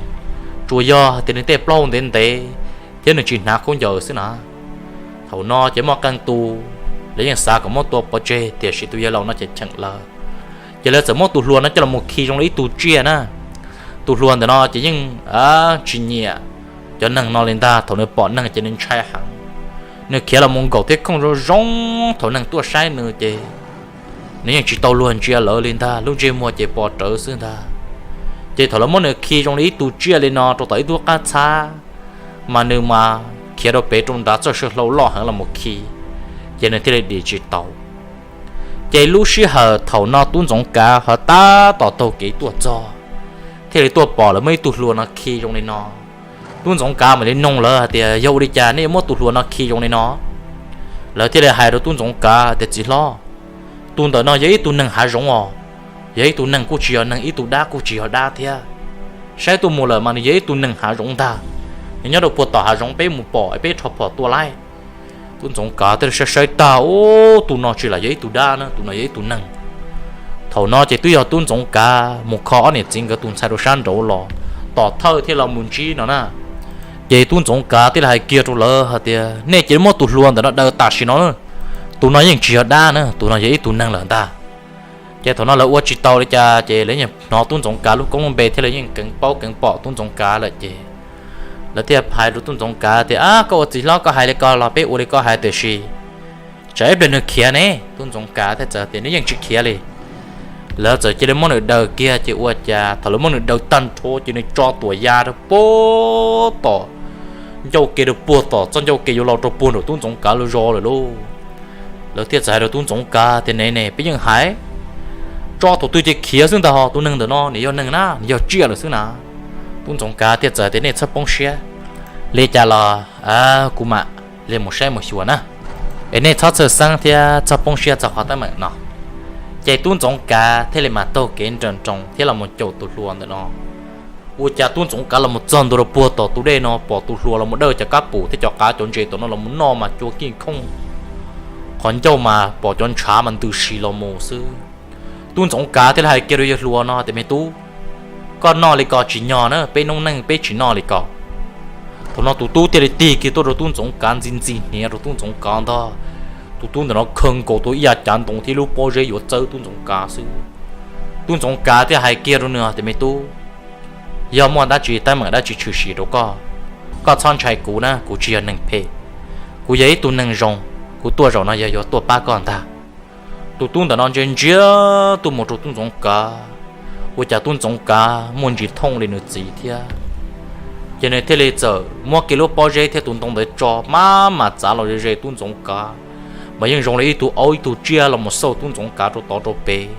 tsuas yog tias nws tej plaub ntev ntev thiab nws tsis hnav khaub ncaws xwb na. Thaum no ces muaj qee tus lawv yeej xav kom muab tua pov tseg, tiam sis tus yawg laus no ces cheem lawv, ces lawv txawm muab tus hluas no coj los mus khi zoo li ib tug tsiaj na. Tus hluas ntawm no ces yeej tsis nyiam cov neeg no li ntag, thaum nws pom neeg ces nws ntshai heev. Nws khiav los mus nkaum thiab khooj zoo zoo, thaum neeg tuaj saib nws ces nws yeej tsis tau luag ntsia lawv li ntag, lub ntsej muag ces pos rawv xwb ntag. Ces thaum lawv muab nws khi zoo li ib tug tsiaj li no rau tom ib tug qab txhab, mas nws mas khiav rau pem rau nrad txoj saw hlau loj heev los mus khi, ces nws thiaj li dim tsis tau. Ces lub sij hawm thaum no tub Ntxoov Kav ho tab tom taug kev tuaj txog, thiaj li tuaj pom lawv muab ib tug hluas no khi zoo li no. Tub Ntxoov Kav mam li nug lawv hais tias, yog ua li cas nej yuav muab tus hluas no khi zoo li no? Lawv thiaj li hais rau tub Ntxoov Kav tias, txiv hlob, tus ntawm no yog ib tug neeg hav zoov os, yog ib tug neeg kuj tsis yog neeg, ib tug dab kuj tsis yog dab thiab. Saib tuaj mus lawm mas nws yog ib tug neeg hav zoov ntag. Nws nyob rau puag tom hav zoov, peb mus pom peb rho phom tua laij. Tub Ntxoov Kav thiaj li saib saib tag, ub, tus no tsis lam yog ib tug dab na, tus no yog ib tug neeg. Thaum no ces twb yog tub Ntxoov Kav mus kho ob niam txiv nkawd tus ntxhais rau sab nraud los, tom thawj thiaj los mus ntsib no na. Ces tub Ntxoov Kav thiaj li hais kiag rau lawv hais tias, nej cia li muab tus hluas ntawm no daws tam sim no, tus no yeej tsis yog dab na, tus no yog ib tug neeg lawm ntag. Ces thaum no lawv ua tsis tau li cas ces lawv yeej hnov tub Ntxoov Kav lub koob lub npe thiab lawv yeej keev paub keev pom tub Ntxoov Kav lawm ces lawv thiaj hais rau tub Ntxoov Kav tias, ab, koj ua txiv hlob koj hais li ko los peb ua li koj hais, tiam sis tsam ib pliag nws khiav ne. Tub Ntxoov Kav thiaj txawm tias, nws yeej tsis khiav li. Lawv txawm cia li muab nws daws kiag ces ua cas thaum lawv muab nws daws tag nrho ces nws tso tuam ya rau puag tom ncauj ke, rau puag tom txoj ncauj ke yuav los rau puag nram tub Ntxoov Kav lub zos lawm lauj. Lawv thiaj txawm hais rau tub Ntxoov Kav tias, ne ne, peb yeej hais tso thaum twg ces khiav xwb ntag ho, tus neeg ntawm no nws yog neeg na, nws yog tsiaj lawm xwb na. Tub Ntxoov Kav thiaj txawm tias, nej txhob poob siab, li cas los kuv mam li mus saib mus xyuas na, es nej txhob txhawj xeeb thiab txhob poob siab txog qhov teeb meem no. Ces tub Ntxoov Kav thiaj li mam taug kev nrawm nroos thiab los mus caum tus hluas ntawm no. Ua cas tub Ntxoov Kav los mus txog ntua rau puag tom tus dej no pom tus hluas los mus dawj cov kab pum thiab cov qav cov ntses tom no los mus noj mas cua kij khooj, qhov ncauj mas pom cov ntshav mas ntws si los mus xwb. Tub Ntxoov Kav thiaj li hais kiag rau yawg hluas no tias, me tub, koj noj li ko tsis nyog na, peb noob neej peb tsis noj li ko. Thaum no tus tub thiaj li tig kiag tuaj rau tub Ntxoov Kav ntxi ntxi hniav rau tub Ntxoov Kav ntag. Tus tub ntawm no khawg nkaus tau ib yav cav ntoo thiab lub pob zeb yuav txawb tub Ntxoov Kav xwb. Tub Ntxoov Kav thiaj hais kiag rau nws tias, me tub, yog muaj dab tsi teeb meem dab tsi tshwm sim rau koj, koj txhob ntshai kuv na, kuv tsis yog neeg phem, kuv yog ib tug neeg zoo, kuv tuaj zaum no yog yuav tuaj pab koj ntag. Tus tub ntawm no ntsia ntsia tuaj mus rau tub Ntxoov Kav, ua cas tub Ntxoov Kav muaj ntsis thooj li nws txiv thiab. Ces nws thiaj li txawm muab kiag lub pob zeb thiab tus ntoo ntawd tso maj mam txav los ze ze tub Ntxoov Kav, mas yeej zoo li ib tug aub ib tug tsiaj los mus xauj tub Ntxoov Kav rau tod rau pem.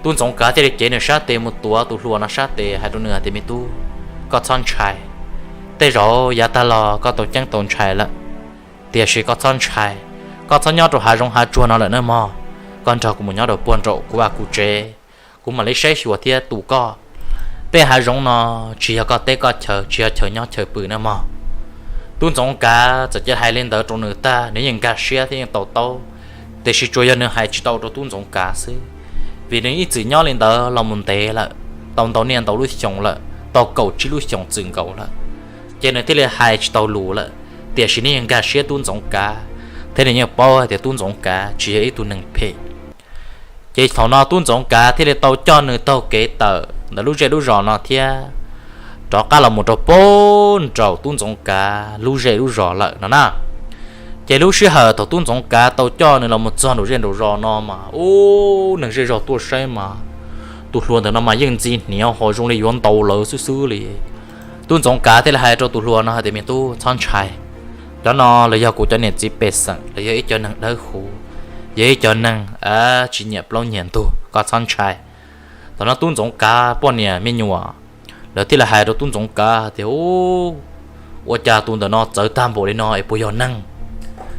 Tub Ntxoov Kav thiaj li cev nws sab tes mus tuav tus hluas no sab tes hais rau nws tias, me tub, koj txhob ntshai, tej zaum yav tag los koj tau ceeb tau ntshai lawm, tiam sis koj txhob ntshai, koj txhob nyob rau hav zoov hav tsuag no lawm nawb mog, koj nrog kuv mus nyob rau puag nraum kuv vaj kuv tsev, kuv mam li saib xyuas thiab tu koj. Tej hav zoov no tsis yog koj teb koj chaw, tsis yog chaw nyob chaw pw nawb mog. Tub Ntxoov Kav txawm cia hais li ntawd rau nws tag, nws yeej nkag siab thiab yeej to taub, tiam sis tsuas yog nws hais tsis tau rau tub Ntxoov Kav xwb, vim nws ib txwm nyob li ntawd los mus ntev lawm, tau ntau niaj ntau lub xyoos lawm, tau kaum tsib lub xyoos txwm nkaus lawm, ces nws thiaj li hais tsis tau lus lawm. Tiam sis nws yeej nkag siab tub Ntxoov Kav, thiab nws yeej paub hais tias tub Ntxoov Kav tsis yog ib tug neeg phem. Ces thaum no tub Ntxoov Kav thiaj li tau coj nws taug kev tawm ntawm lub zej lub zos no thiab rov qab los mus rau puag nraum tub Ntxoov Kav lub zej lub zos lawm no na. Ces lub sij hawm thaum tub Ntxoov Kav tau coj nws los mus txog nraum zej nraum zos no mas ub, neeg zej zog tuaj saib mas tus hluas ntawm no mas yeej ntxi hniav ho zoo li yuav ntaus lawv xwb xwb li. Tub Ntxoov Kav thiaj li hais rau tus hluas no hais tias, me tub, txhob ntshai, cov no los yog kuv cov niam txiv pej xeem, los yog ib cov neeg dawb huv, yog ib cov neeg tsis nyiam plaub nyiam ntug, koj txhob ntshai. Thaum no tub Ntxoov Kav poj niam me nyuam lawv thiaj li hais rau tub Ntxoov Kav tias, ub, ua cas tus ntawm no txawv tag npaum li no es puas yog neeg?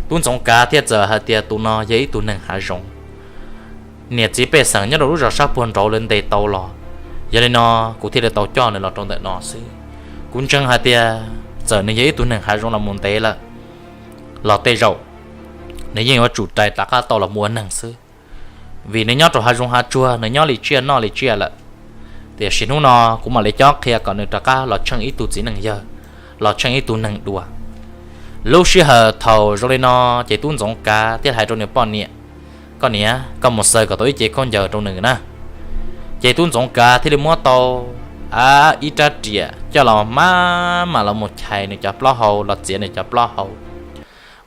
Tub Ntxoov Kav thiaj txawm hais tias, tus no yog ib tug neeg hav zoov, niam txiv pej xeem nyob rau lub zos sab puag nraud lawv ntes tau los, yog li no kuv thiaj li tau coj nws los rau ntawm no xwb. Kuv ntseeg hais tias txawm nws yog ib tug neeg hav zoov los mus ntev lawm los tej zaum nws yeej yuav tsum rais rov qab tau los mus ua neeg xwb, vim nws nyob rau hav zoov hav tsuag nws nyob li tsiaj noj li tsiaj lawm. Tiam sis hnub no kuv mam li cob qhia kom nws rov qab los tsheej ib tug txiv neej yawg, los tsheej ib tug neeg dua. Lub sij hawm thaum zoo li no ces tub Ntxoov Kav thiaj hais rau nws poj niam, koj niam, koj mus xaws kom tau ib cev khaub ncaws rau nws na. Ces tub Ntxoov Kav thiaj li muab tau ib rab riam coj los maj mam los mus chais nws cov plaub hau, los txiav nws cov plaub hau,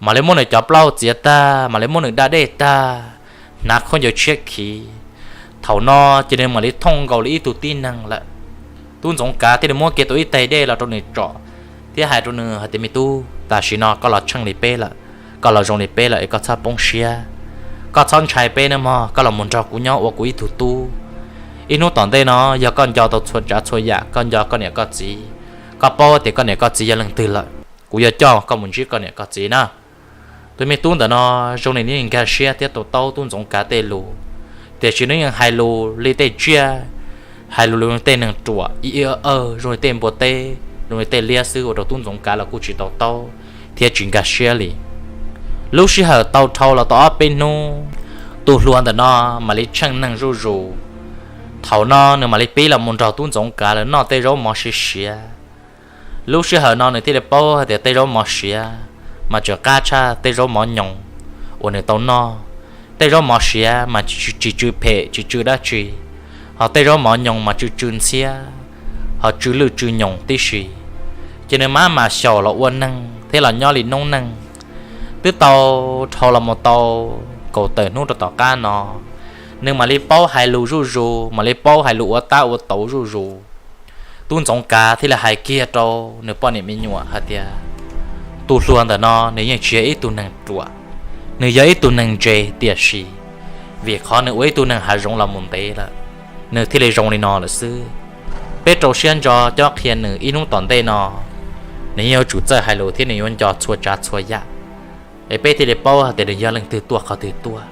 mam li muab nws cov plaub hau txiav tag, mam li muab nws da dej tag, hnav khaub ncaws tshiab khiv. Thaum no ces nws mam li thooj nkaus li ib tug tib neeg lawm. Tub Ntxoov Kav thiaj li muab kiag tau ib tais dej los rau nws tsom, thiab hais rau nws hais tias, me tub, tam sim no koj los tsheej li peb lawm, koj los zoo li peb lawm es koj txhob poob siab, koj txhob ntshai peb nawb mog, koj los mus nrog kuv nyob ua kuv ib tug tub. Ib hnub tom ntej no yog koj nco tau txhua tsav txhua yam, koj nco koj niam koj txiv, koj paub tias koj niam koj txiv yog leej twg lawm, kuv yuav coj koj mus ntsib koj niam koj txiv na. Tus me tub ntawm no zoo li nws yeej nkag siab thiab to taub tub Ntxoov Kav tej lus, tiam sis nws yeej hais lus li tej tsiaj, hais lus li tej neeg ruam ib ib awj, zoo li tej npua teb, zoo li tej liab xwb, ua rau tub Ntxoov Kav los kuj tsis to taub thiab tsis nkag siab li. Lub sij hawm tau dhau los tau ob peb hnub, tus hluas ntawm no mam li tsheej neeg zuj zus. Thaum no nws mam li pib los mus nrog tub Ntxoov Kav lawv noj tej zaub mov siav siav. Lub sij hawm no nws thiaj li paub hais tias tej zaub mov siav mas tseem qab tshaj tej zaub mov nyoos uas nws tau noj. Tej zaub mov siav mas tsis tsw phem tsis tsw dab tsi, ho tej zaub mov nyoos mas tsw tsw ntxhiab, ho tsw lwj tsw nyoos tib si. Ces nws maj mam xyaum los ua neeg thiab los nyob li noob neej twb tau dhau los mus tau kaum tawm hnub rau tom qab no, nws mam li paub hais lus zuj zus, mam li paub hais lus ua tab ua tauv zuj zus. Tub Ntxoov Kav thiaj li hais kiag rau nws poj niam me nyuam hais tias, tus hluas ntawm no nws yeej tsis yog ib tug neeg ruam, nws yog ib tug neeg ntse, tiam sis vim qhov nws ua ib tug neeg hav zoov los mus ntev lawm, nws thiaj li zoo li no lawm xwb. Peb rau siab ntso cob qhia nws, ib hnub tom ntej no nws yeej yuav tsum txawj hais lus thiab nws yuav nco txhua tsav txhua yam, es peb thiaj li paub hais tias nws yog leej twg tuaj qhov twg tuaj.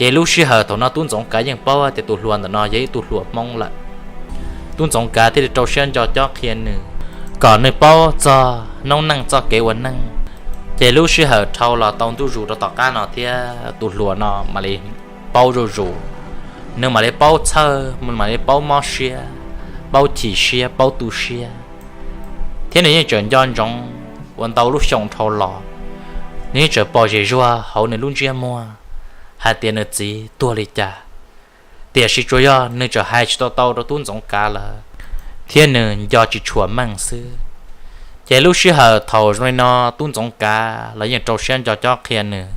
Ces lub sij hawm thaum no tub Ntxoov Kav yeej paub tias tus hluas ntawm no yog ib tug hluas Hmoob lawm. Tub Ntxoov Kav thiaj li rau siab ntso cob qhia nws kom nws paub txog noob neej txoj kev ua neej. Ces lub sij hawm dhau los tau ntuj zus rau tom qab no thiab tus hluas no mam li paub zuj zus, nws mam li paub txhawj, mam li paub mob siab, paub chim siab, paub tu siab. Thiab nws yeej tseem nco ntsoov uas ntau lub xyoo dhau los, nws yeej tseem pom zem zuag hauv nws lub ntsiab muag hais tias nws txiv tuag li cas, tiam sis tsuas yog nws tseem hais tsis tau tau rau tub Ntxoov Kav lawm, thiab nws nco tsis tshua meej xwb. Ces lub sij hawm thaum zoo li no tub Ntxoov Kav los yeej rau siab ntso cob qhia nws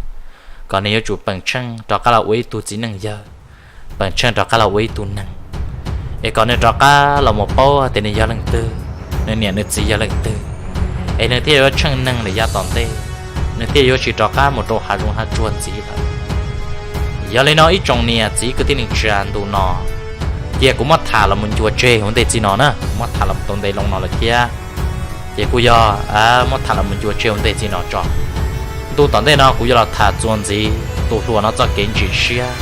kom nws yuav tsum peem tsheej rov qab los ua ib tug txiv neej yawg, peem tsheej rov qab los ua ib tug neeg, es kom nws rov qab los mus paub tias nws yog leej twg, nws niam nws txiv yog leej twg, es nws thiaj yuav tsheej neeg lawm yav tom ntej, nws thiaj yuav tsis rov qab mus rau hav zoov hav tsuag ntxiv lawm. Yog li no ib tsoom niam txiv kwv tij neej tsa, ntu no cia kuv muab tham los mus ncua tseg ua ntej txij no na, muab tham los tau ntev loo no lawm thiab, ces kuj yog muab tham los mus ncua tseg ua ntej txij no tso. Ntu tom ntej no kuv yuav los tham txuas ntxiv tus hluas no txoj kev ntsim siab,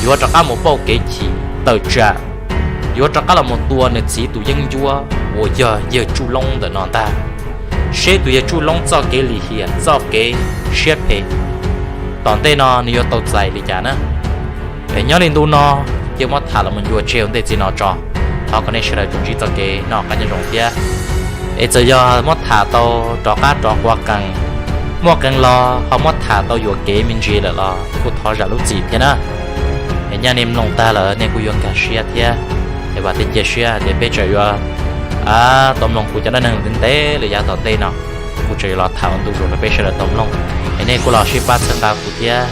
yuav rov qab mus pauj kev chim tawm tsam, yuav rov qab los mus tua nws txiv tus yeeb ncuab uas yog yawg Tsuj Loob ntawm no ntag, seb tus yawg Tsuj Loob txoj kev lim hiam txoj kev siab phem tom ntej no nws yuav tau txais li cas na. Es nyob li ntu no cia muab tham los mus ncua tseg ua ntej txij no tso. Thov kom nej sawv daws tsuas ntsib txoj kev noj qab nyob zoo thiab. Es txawm yog muab tham tau rov qab rov quav qees, muaj qee lo ho muab tham tau yuam kev me ntsis lawm los kuj thov zam lub txim thiab na. Es nyaj nej mloog tag lawm nej kuj yuav nkag siab thiab. Es vam thiab cia siab tias peb tseem yuav tau mloog kuv cov dab neeg ntev ntev li yav tom ntej no, kuv tseem yuav los tham ua ntu zus rau peb sawv daws tau mloog. Es nej kuj los sib pab txhawb nqa kuv thiab,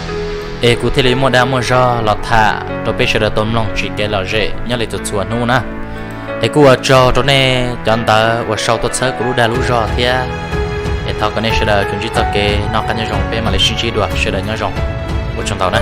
es kuv thiaj li muaj dag muaj zog los tham rau peb sawv daws tau mloog tsis kev lom zem nyob li txhua txhua hnub na. Es kuj ua tsaug rau nej cov ntawd uas sau tuaj txhawb kuv lub dag lub zog thiab. Es thov kom nej sawv daws tsuas ntsib txoj kev noj qab nyob zoo, peb mam li sib ntsib dua, sawv daws nyob zoo, ua tsaug ntau na.